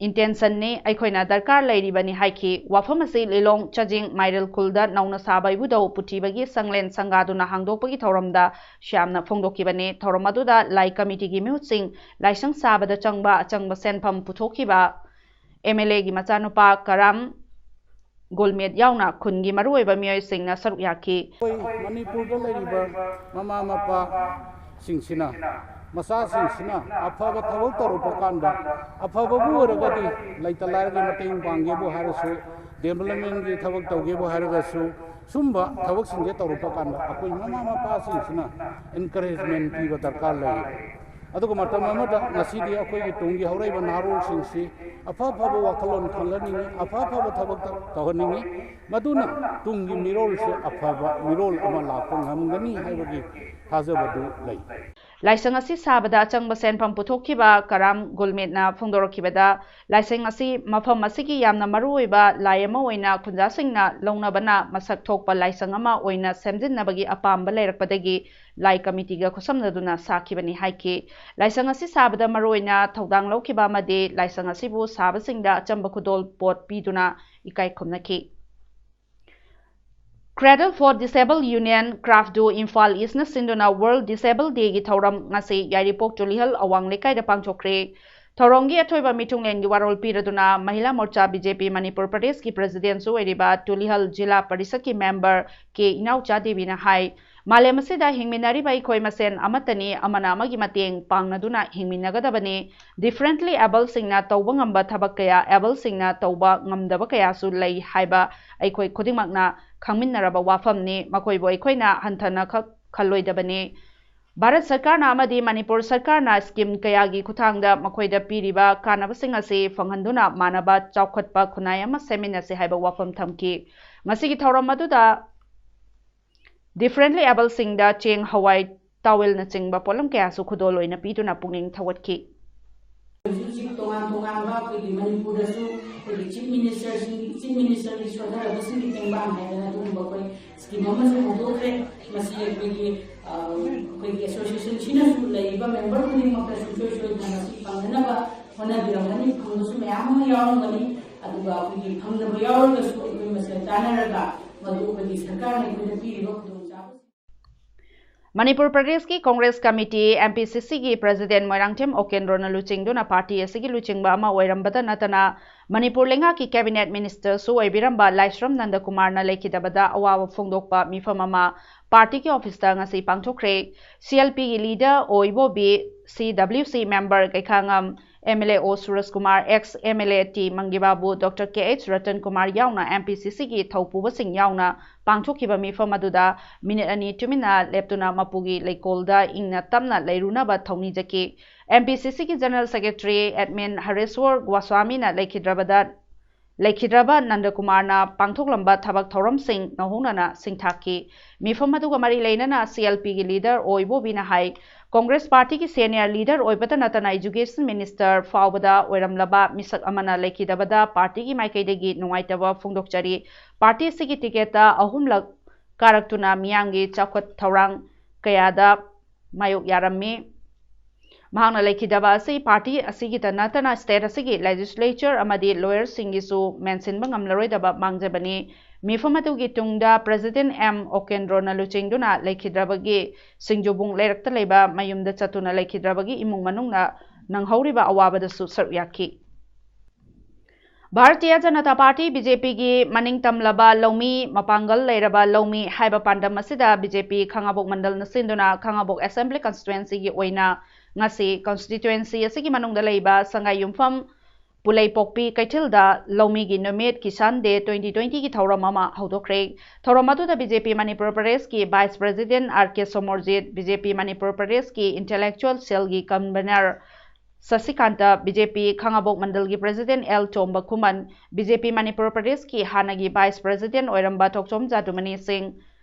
intentionꯅꯤ, ꯑꯩꯈꯣꯏꯅ ꯗꯔꯀꯥꯔ ꯂꯩꯔꯤꯕꯅꯤ ꯍꯥꯏꯈꯤ꯫ ꯋꯥꯐꯝ ꯑꯁꯤ ꯂꯤꯂꯣꯡ ꯆꯥꯖꯤꯡ ꯃꯥꯏꯔꯦꯜ ꯈꯨꯜꯗ ꯅꯧꯅ ꯁꯥꯕ ꯏꯕꯨꯙꯧ ꯄꯨꯊꯤꯕꯒꯤ ꯁꯪꯂꯦꯟ ꯁꯪꯒꯥꯗꯨꯅ ꯍꯥꯡꯗꯣꯛꯄꯒꯤ ꯊꯧꯔꯝꯗ ꯁ꯭ꯌꯥꯝꯅ ꯐꯣꯡꯗꯣꯛꯈꯤꯕꯅꯤ꯫ ꯊꯧꯔꯝ ꯑꯗꯨꯗ ꯂꯥꯏ ꯀꯃꯤꯇꯤꯒꯤ ꯃꯤꯍꯨꯠꯁꯤꯡ, ꯂꯥꯏꯁꯪ ꯁꯥꯕꯗ ꯆꯪꯕ ꯑꯆꯪꯕ ꯁꯦꯟꯐꯝ ꯄꯨꯊꯣꯛꯈꯤꯕ ꯑꯦꯝ ꯑꯦꯜ ꯑꯦꯒꯤ ꯃꯆꯥꯅꯨꯄꯥ ꯀꯔꯥꯝ ꯒꯨꯜꯃꯦꯠ ꯌꯥꯎꯅ ꯈꯨꯟꯒꯤ ꯃꯔꯨꯑꯣꯏꯕ ꯃꯤꯑꯣꯏꯁꯤꯡꯅ ꯁꯔꯨꯛ ꯌꯥꯈꯤ꯫ ꯑꯩꯈꯣꯏ ꯃꯅꯤꯄꯨꯔꯗ ꯂꯩꯔꯤꯕ ꯃꯃꯥ ꯃꯄꯥꯁꯤꯡꯁꯤꯅ, ꯃꯆꯥꯁꯤꯡꯁꯤꯅ ꯑꯐꯕ ꯊꯕꯛ ꯇꯧꯔꯛꯄ ꯀꯥꯟꯗ, ꯑꯐꯕꯕꯨ ꯑꯣꯏꯔꯒꯗꯤ, ꯂꯩꯇ ꯂꯥꯏꯔꯒꯤ ꯃꯇꯦꯡ ꯄꯥꯡꯒꯦꯕꯨ ꯍꯥꯏꯔꯁꯨ, developmentꯀꯤ ꯊꯕꯛ ꯇꯧꯒꯦꯕꯨ ꯍꯥꯏꯔꯒꯁꯨ, ꯁꯨꯝꯕ ꯊꯕꯛꯁꯤꯡꯁꯦ ꯇꯧꯔꯛꯄ ꯀꯥꯟꯗ ꯑꯩꯈꯣꯏ ꯃꯃꯥ ꯃꯄꯥꯁꯤꯡꯁꯤꯅ encouragement ꯄꯤꯕ ꯗꯔꯀꯥꯔ ꯂꯩ꯫ ꯑꯗꯨꯒ ꯃꯇꯝ ꯑꯃꯗ ꯉꯁꯤꯗꯤ ꯑꯩꯈꯣꯏꯒꯤ ꯇꯨꯡꯒꯤ ꯍꯧꯔꯛꯏꯕ ꯅꯍꯥꯔꯣꯜꯁꯤꯡꯁꯤ ꯑꯐ ꯑꯐꯕ ꯋꯥꯈꯜꯂꯣꯟ ꯈꯜꯍꯟꯅꯤꯡꯉꯤ, ꯑꯐ ꯑꯐꯕ ꯊꯕꯛ ꯇꯧꯍꯟꯅꯤꯡꯉꯤ꯫ ꯃꯗꯨꯅ ꯇꯨꯡꯒꯤ ꯃꯤꯔꯣꯜꯁꯦ ꯑꯐꯕ ꯃꯤꯔꯣꯜ ꯑꯃ ꯂꯥꯛꯄ ꯉꯝꯒꯅꯤ ꯍꯥꯏꯕꯒꯤ ꯊꯥꯖꯕꯗꯨ ꯂꯩ꯫ ꯂꯥꯏꯁꯪ ꯑꯁꯤ ꯁꯥꯕꯗ ꯑꯆꯪꯕ ꯁꯦꯟꯐꯝ ꯄꯨꯊꯣꯛꯈꯤꯕ ꯀꯔꯥꯝ ꯒꯨꯜꯃꯦꯠꯅ ꯐꯣꯡꯗꯣꯔꯛꯈꯤꯕꯗ, ꯂꯥꯏꯁꯪ ꯑꯁꯤ ꯃꯐꯝ ꯑꯁꯤꯒꯤ ꯌꯥꯝꯅ ꯃꯔꯨꯑꯣꯏꯕ ꯂꯥꯏ ꯑꯃ ꯑꯣꯏꯅ ꯈꯨꯟꯖꯥꯁꯤꯡꯅ ꯂꯧꯅꯕꯅ ꯃꯁꯛ ꯊꯣꯛꯄ ꯂꯥꯏꯁꯪ ꯑꯃ ꯑꯣꯏꯅ ꯁꯦꯝꯖꯤꯟꯅꯕꯒꯤ ꯑꯄꯥꯝꯕ ꯂꯩꯔꯛꯄꯗꯒꯤ ꯂꯥꯏ ꯀꯃꯤꯇꯤꯒ ꯈꯨꯠꯁꯝꯅꯗꯨꯅ ꯁꯥꯈꯤꯕꯅꯤ ꯍꯥꯏꯈꯤ꯫ ꯂꯥꯏꯁꯪ ꯑꯁꯤ ꯁꯥꯕꯗ ꯃꯔꯨꯑꯣꯏꯅ ꯊꯧꯗꯥꯡ ꯂꯧꯈꯤꯕ ꯑꯃꯗꯤ ꯂꯥꯏꯁꯪ ꯑꯁꯤꯕꯨ ꯁꯥꯕꯁꯤꯡꯗ ꯑꯆꯝꯕ ꯈꯨꯗꯣꯜ ꯄꯣꯠ ꯄꯤꯗꯨꯅ ꯏꯀꯥꯏ ꯈꯨꯝꯅꯈꯤ꯫ Cradle for Disabled Union, CRAFDU, Imphal ꯏꯁꯅ ꯁꯤꯟꯗꯨꯅ World Disable Dayꯒꯤ ꯊꯧꯔꯝ ꯉꯁꯤ ꯌꯥꯏꯔꯤꯄꯣꯛ ꯇꯨꯂꯤꯍꯜ ꯑꯋꯥꯡ ꯂꯩꯀꯥꯏꯗ ꯄꯥꯡꯊꯣꯛꯈ꯭ꯔꯦ꯫ ꯊꯧꯔꯝꯒꯤ ꯑꯊꯣꯏꯕ ꯃꯤꯊꯨꯡꯂꯦꯟꯒꯤ ꯋꯥꯔꯣꯜ ꯄꯤꯔꯗꯨꯅ ꯃꯍꯤꯂꯥ ꯃꯣꯔꯆꯥ ꯕꯤ ꯖꯦ ꯄꯤ ꯃꯅꯤꯄꯨꯔ ꯄ꯭ꯔꯗꯦꯁꯀꯤ ꯄ꯭ꯔꯦꯁꯤꯗꯦꯟꯠꯁꯨ ꯑꯣꯏꯔꯤꯕ ꯇꯨꯂꯤꯍꯜ ꯖꯤꯂꯥ ꯄꯔꯤꯁꯠꯀꯤ ꯃꯦꯝꯕꯔ ꯀꯦ ꯏꯅꯥꯎꯆꯥ ꯗꯦꯕꯤꯅ ꯍꯥꯏ, ꯃꯥꯂꯦꯝ ꯑꯁꯤꯗ ꯍꯤꯡꯃꯤꯟꯅꯔꯤꯕ ꯑꯩꯈꯣꯏ ꯃꯁꯦꯟ ꯑꯃꯠꯇꯅꯤ, ꯑꯃꯅ ꯑꯃꯒꯤ ꯃꯇꯦꯡ ꯄꯥꯡꯅꯗꯨꯅ ꯍꯤꯡꯃꯤꯟꯅꯒꯗꯕꯅꯤ꯫ Differently abledꯁꯤꯡꯅ ꯇꯧꯕ ꯉꯝꯕ ꯊꯕꯛ ꯀꯌꯥ ableꯁꯤꯡꯅ ꯇꯧꯕ ꯉꯝꯗꯕ ꯀꯌꯥꯁꯨ ꯂꯩ ꯍꯥꯏꯕ ꯑꯩꯈꯣꯏ ꯈꯨꯗꯤꯡꯃꯛꯅ ꯈꯪꯃꯤꯟꯅꯔꯕ ꯋꯥꯐꯝꯅꯤ꯫ ꯃꯈꯣꯏꯕꯨ ꯑꯩꯈꯣꯏꯅ ꯍꯟꯊꯅ ꯈꯛ ꯈꯜꯂꯣꯏꯗꯕꯅꯤ꯫ ꯚꯥꯔꯠ ꯁꯔꯀꯥꯔꯅ ꯑꯃꯗꯤ ꯃꯅꯤꯄꯨꯔ ꯁꯔꯀꯥꯔꯅ scheme ꯀꯌꯥꯒꯤ ꯈꯨꯠꯊꯥꯡꯗ ꯃꯈꯣꯏꯗ ꯄꯤꯔꯤꯕ ꯀꯥꯟꯅꯕꯁꯤꯡ ꯑꯁꯤ ꯐꯪꯍꯟꯗꯨꯅ ꯃꯥꯟꯅꯕ ꯆꯥꯎꯈꯠꯄ ꯈꯨꯟꯅꯥꯏ ꯑꯃ ꯁꯦꯝꯃꯤꯟꯅꯁꯤ ꯍꯥꯏꯕ ꯋꯥꯐꯝ ꯊꯝꯈꯤ꯫ ꯉꯁꯤꯒꯤ ꯊꯧꯔꯝ ꯑꯗꯨꯗ Differently abledꯁꯤꯡꯗ ꯆꯦꯡ, ꯍꯋꯥꯏ, ꯇꯥꯋꯦꯜꯅꯆꯤꯡꯕ ꯄꯣꯠꯂꯝ ꯀꯌꯥꯁꯨ ꯈꯨꯗꯣꯜ ꯑꯣꯏꯅ ꯄꯤꯗꯨꯅ ꯄꯨꯛꯅꯤꯡ ꯊꯧꯒꯠꯈꯤ꯫ ꯍꯧꯖꯤꯛ ꯍꯧꯖꯤꯛ ꯇꯣꯉꯥꯟ ꯇꯣꯉꯥꯟꯕ ꯑꯩꯈꯣꯏꯒꯤ ꯃꯅꯤꯄꯨꯔꯗꯁꯨ ꯑꯩꯈꯣꯏꯒꯤ chief ministerꯁꯤꯡ, chief ministerꯒꯤ ꯁꯣꯟꯊꯔꯕꯁꯤꯡꯒꯤ ꯇꯦꯡꯕꯥꯡ ꯍꯥꯏꯗꯅ ꯑꯗꯨꯒꯨꯝꯕ ꯑꯩꯈꯣꯏ scheme ꯑꯃꯁꯨ ꯍꯧꯗꯣꯛꯈ꯭ꯔꯦ꯫ ꯃꯁꯤ ꯑꯩꯈꯣꯏꯒꯤ, ꯑ, ꯑꯩꯈꯣꯏꯒꯤ associationꯁꯤꯅꯁꯨ ꯂꯩꯔꯤꯕ member ꯈꯨꯗꯤꯡꯃꯛꯇ ꯁꯨꯡꯁꯣꯏ ꯁꯣꯏꯗꯅ ꯃꯁꯤ ꯐꯪꯅꯅꯕ ꯍꯣꯠꯅꯕꯤꯔꯝꯒꯅꯤ, ꯐꯪꯕꯁꯨ ꯃꯌꯥꯝ ꯑꯃ ꯌꯥꯎꯔꯝꯒꯅꯤ꯫ ꯑꯗꯨꯒ ꯑꯩꯈꯣꯏꯒꯤ ꯐꯪꯗꯕ ꯌꯥꯎꯔꯒꯁꯨ ꯑꯩꯈꯣꯏ ꯃꯁꯦꯜ ꯇꯥꯟꯅꯔꯒ ꯃꯗꯨ ꯑꯩꯈꯣꯏꯒꯤ ꯁꯔꯀꯥꯔꯅ ꯑꯩꯈꯣꯏꯗ ꯄꯤꯔꯤꯕ ꯈꯨꯗꯣꯡꯆꯥꯕꯁꯤꯡ꯫ ꯃꯅꯤꯄꯨꯔ ꯄ꯭ꯔꯗꯦꯁꯀꯤ ꯀꯣꯡꯒ꯭ꯔꯦꯁ ꯀꯃꯤꯇꯤ, ꯑꯦꯝ ꯄꯤ ꯁꯤ ꯁꯤꯒꯤ ꯄ꯭ꯔꯦꯁꯤꯗꯦꯟꯠ ꯃꯣꯏꯔꯥꯡꯊꯦꯝ ꯑꯣꯀꯦꯟꯗ꯭ꯔꯣꯅ ꯂꯨꯆꯤꯡꯗꯨꯅ ꯄꯥꯔꯇꯤ ꯑꯁꯤꯒꯤ ꯂꯨꯆꯤꯡꯕ ꯑꯃ ꯑꯣꯏꯔꯝꯕꯇ ꯅꯠꯇꯅ ꯃꯅꯤꯄꯨꯔ ꯂꯩꯉꯥꯛꯀꯤ ꯀꯦꯕꯤꯅꯦꯠ ꯃꯤꯅꯤꯁꯇꯔꯁꯨ ꯑꯣꯏꯕꯤꯔꯝꯕ ꯂꯥꯏꯁ꯭ꯔꯝ ꯅꯟꯗꯀꯨꯃꯥꯔꯅ ꯂꯩꯈꯤꯗꯕꯗ ꯑꯋꯥꯕ ꯐꯣꯡꯗꯣꯛꯄ ꯃꯤꯐꯝ ꯑꯃ ꯄꯥꯔꯇꯤꯒꯤ ꯑꯣꯐꯤꯁꯇ ꯉꯁꯤ ꯄꯥꯡꯊꯣꯛꯈ꯭ꯔꯦ꯫ ꯁꯤ ꯑꯦꯜ ꯄꯤꯒꯤ leader ꯑꯣꯏꯕꯣꯕꯤ, C W C member Keikhangam, M L A O Suraj Kumar, ex M L A T Mangibabu, doctor K H Ratan Kumar ꯌꯥꯎꯅ ꯑꯦꯝ ꯄꯤ ꯁꯤ ꯁꯤꯒꯤ ꯊꯧꯄꯨꯕꯁꯤꯡ ꯌꯥꯎꯅ ꯄꯥꯡꯊꯣꯛꯈꯤꯕ ꯃꯤꯐꯝ ꯑꯗꯨꯗ ꯃꯤꯅꯤꯠ ꯑꯅꯤ ꯇꯨꯃꯤꯟꯅ ꯂꯦꯞꯇꯨꯅ ꯃꯄꯨꯒꯤ ꯂꯩꯀꯣꯜꯗ ꯏꯪꯅ ꯇꯞꯅ ꯂꯩꯔꯨꯅꯕ ꯊꯧꯅꯤꯖꯈꯤ꯫ ꯑꯦꯝ ꯄꯤ ꯁꯤ ꯁꯤꯒꯤ ꯖꯦꯅꯔꯦꯜ ꯁꯦꯀ꯭ꯔꯦꯇꯔꯤ ꯑꯦꯗꯃꯤꯟ ꯍꯔꯦꯁ꯭ꯋꯔ ꯒꯣꯁ꯭ꯋꯥꯃꯤꯅ ꯂꯩꯈꯤꯗ꯭ꯔꯕꯗ, ꯂꯩꯈꯤꯗ꯭ꯔꯕ ꯅꯟꯗꯀꯨꯃꯥꯔꯅ ꯄꯥꯡꯊꯣꯛꯂꯝꯕ ꯊꯕꯛ ꯊꯧꯔꯝꯁꯤꯡ ꯅꯧꯍꯧꯅꯅ ꯁꯤꯡꯊꯥꯈꯤ꯫ ꯃꯤꯐꯝ ꯑꯗꯨꯒ ꯃꯔꯤ ꯂꯩꯅꯅ ꯁꯤ ꯑꯦꯜ ꯄꯤꯒꯤ ꯂꯤꯗꯔ ꯑꯣꯏꯕꯣꯕꯤꯅ ꯍꯥꯏ, ꯀꯣꯡꯒ꯭ꯔꯦꯁ ꯄꯥꯔꯇꯤꯒꯤ ꯁꯦꯅꯤꯌꯔ ꯂꯤꯗꯔ ꯑꯣꯏꯕꯇ ꯅꯠꯇꯅ ꯏꯖꯨꯀꯦꯁꯟ ꯃꯤꯅꯤꯁꯇꯔ ꯐꯥꯎꯕꯗ ꯑꯣꯏꯔꯝꯂꯕ ꯃꯤꯁꯛ ꯑꯃꯅ ꯂꯩꯈꯤꯗꯕꯗ ꯄꯥꯔꯇꯤꯒꯤ ꯃꯥꯏꯀꯩꯗꯒꯤ ꯅꯨꯡꯉꯥꯏꯇꯕ ꯐꯣꯡꯗꯣꯛꯆꯔꯤ꯫ ꯄꯥꯔꯇꯤ ꯑꯁꯤꯒꯤ ꯇꯤꯀꯦꯠꯇ ꯑꯍꯨꯝꯂꯛ ꯀꯥꯔꯛꯇꯨꯅ ꯃꯤꯌꯥꯝꯒꯤ ꯆꯥꯎꯈꯠ ꯊꯧꯔꯥꯡ ꯀꯌꯥꯗ ꯃꯥꯌꯣꯛ ꯌꯥꯔꯝꯃꯤ꯫ ꯃꯍꯥꯛꯅ ꯂꯩꯈꯤꯗꯕ ꯑꯁꯤ ꯄꯥꯔꯇꯤ ꯑꯁꯤꯒꯤꯇ ꯅꯠꯇꯅ ꯁ꯭ꯇꯦꯠ ꯑꯁꯤꯒꯤ ꯂꯦꯖꯤꯁꯂꯦꯆꯔ ꯑꯃꯗꯤ ꯂꯣꯌꯔꯁꯤꯡꯒꯤꯁꯨ ꯃꯦꯟꯁꯤꯟꯕ ꯉꯝꯂꯔꯣꯏꯗꯕ ꯃꯥꯡꯖꯕꯅꯤ꯫ ꯃꯤꯐꯝ ꯑꯗꯨꯒꯤ ꯇꯨꯡꯗ ꯄ꯭ꯔꯦꯁꯤꯗꯦꯟꯠ ꯑꯦꯝ ꯑꯣꯀꯦꯟꯗ꯭ꯔꯣꯅ ꯂꯨꯆꯤꯡꯗꯨꯅ ꯂꯩꯈꯤꯗ꯭ꯔꯕꯒꯤ ꯁꯤꯡꯖꯨꯕꯨꯡ ꯂꯩꯔꯛꯇ ꯂꯩꯕ ꯃꯌꯨꯝꯗ ꯆꯠꯇꯨꯅ ꯂꯩꯈꯤꯗ꯭ꯔꯕꯒꯤ ꯏꯃꯨꯡ ꯃꯅꯨꯡꯅ ꯅꯪꯍꯧꯔꯤꯕ ꯑꯋꯥꯕꯗꯁꯨ ꯁꯔꯨꯛ ꯌꯥꯈꯤ꯫ Bharatiya Janata party, B J ꯄꯤꯒꯤ ꯃꯅꯤꯡ ꯇꯝꯂꯕ ꯂꯧꯃꯤ, ꯃꯄꯥꯡꯒꯜ ꯂꯩꯔꯕ ꯂꯧꯃꯤ ꯍꯥꯏꯕ ꯄꯥꯟꯗꯝ ꯑꯁꯤꯗ ꯕꯤ ꯖꯦ ꯄꯤ ꯈꯥꯉꯕꯣꯛ ꯃꯟꯗꯜꯅ ꯁꯤꯟꯗꯨꯅ ꯈꯥꯉꯕꯣꯛ ꯑꯦꯁꯦꯝꯕ꯭ꯂꯤ ꯀꯟꯁꯇꯤꯇ꯭ꯋꯦꯟꯁꯤꯒꯤ ꯑꯣꯏꯅ ꯉꯁꯤ ꯀꯟꯁꯇꯤꯇ꯭ꯋꯦꯟꯁꯤ ꯑꯁꯤꯒꯤ ꯃꯅꯨꯡꯗ ꯂꯩꯕ ꯁꯉꯥꯏꯌꯨꯝꯐꯝ ꯄꯨꯂꯩꯄꯣꯛꯄꯤ ꯀꯩꯊꯦꯜꯗ ꯂꯧꯃꯤꯒꯤ ꯅꯨꯃꯤꯠ, ꯀꯤꯁꯥꯟ ꯗꯦ ꯇ꯭ꯋꯦꯟꯇꯤ ꯇ꯭ꯋꯦꯟꯇꯤꯒꯤ ꯊꯧꯔꯝ ꯑꯃ ꯍꯧꯗꯣꯛꯈ꯭ꯔꯦ꯫ ꯊꯧꯔꯝ ꯑꯗꯨꯗ ꯕꯤ ꯖꯦ ꯄꯤ ꯃꯅꯤꯄꯨꯔ ꯄ꯭ꯔꯗꯦꯁꯀꯤ ꯚꯥꯏꯁ ꯄ꯭ꯔꯦꯁꯤꯗꯦꯟꯠ ꯑꯥꯔ ꯀꯦ ꯁꯣꯃꯣꯔꯖꯤꯠ, ꯕꯤ ꯖꯦ ꯄꯤ ꯃꯅꯤꯄꯨꯔ ꯄ꯭ꯔꯗꯦꯁꯀꯤ ꯏꯟꯇꯦꯂꯦꯛꯆꯨꯑꯦꯜ ꯁꯦꯜꯒꯤ ꯀꯟꯚꯦꯅꯔ ꯁꯁꯤꯀꯥꯟꯇ, ꯕꯤ ꯖꯦ ꯄꯤ ꯈꯥꯉꯕꯣꯛ ꯃꯟꯗꯜꯒꯤ ꯄ꯭ꯔꯦꯁꯤꯗꯦꯟꯠ ꯑꯦꯜ ꯇꯣꯝꯕ ꯈꯨꯃꯟ, ꯕꯤ ꯖꯦ ꯄꯤ ꯃꯅꯤꯄꯨꯔ ꯄ꯭ꯔꯗꯦꯁꯀꯤ ꯍꯥꯟꯅꯒꯤ ꯚꯥꯏꯁ ꯄ꯭ꯔꯦꯁꯤꯗꯦꯟꯠ ꯑꯣꯏꯔꯝꯕ ꯊꯣꯛꯆꯣꯝ ꯖꯥꯗꯨꯃꯅꯤ ꯁꯤꯡ,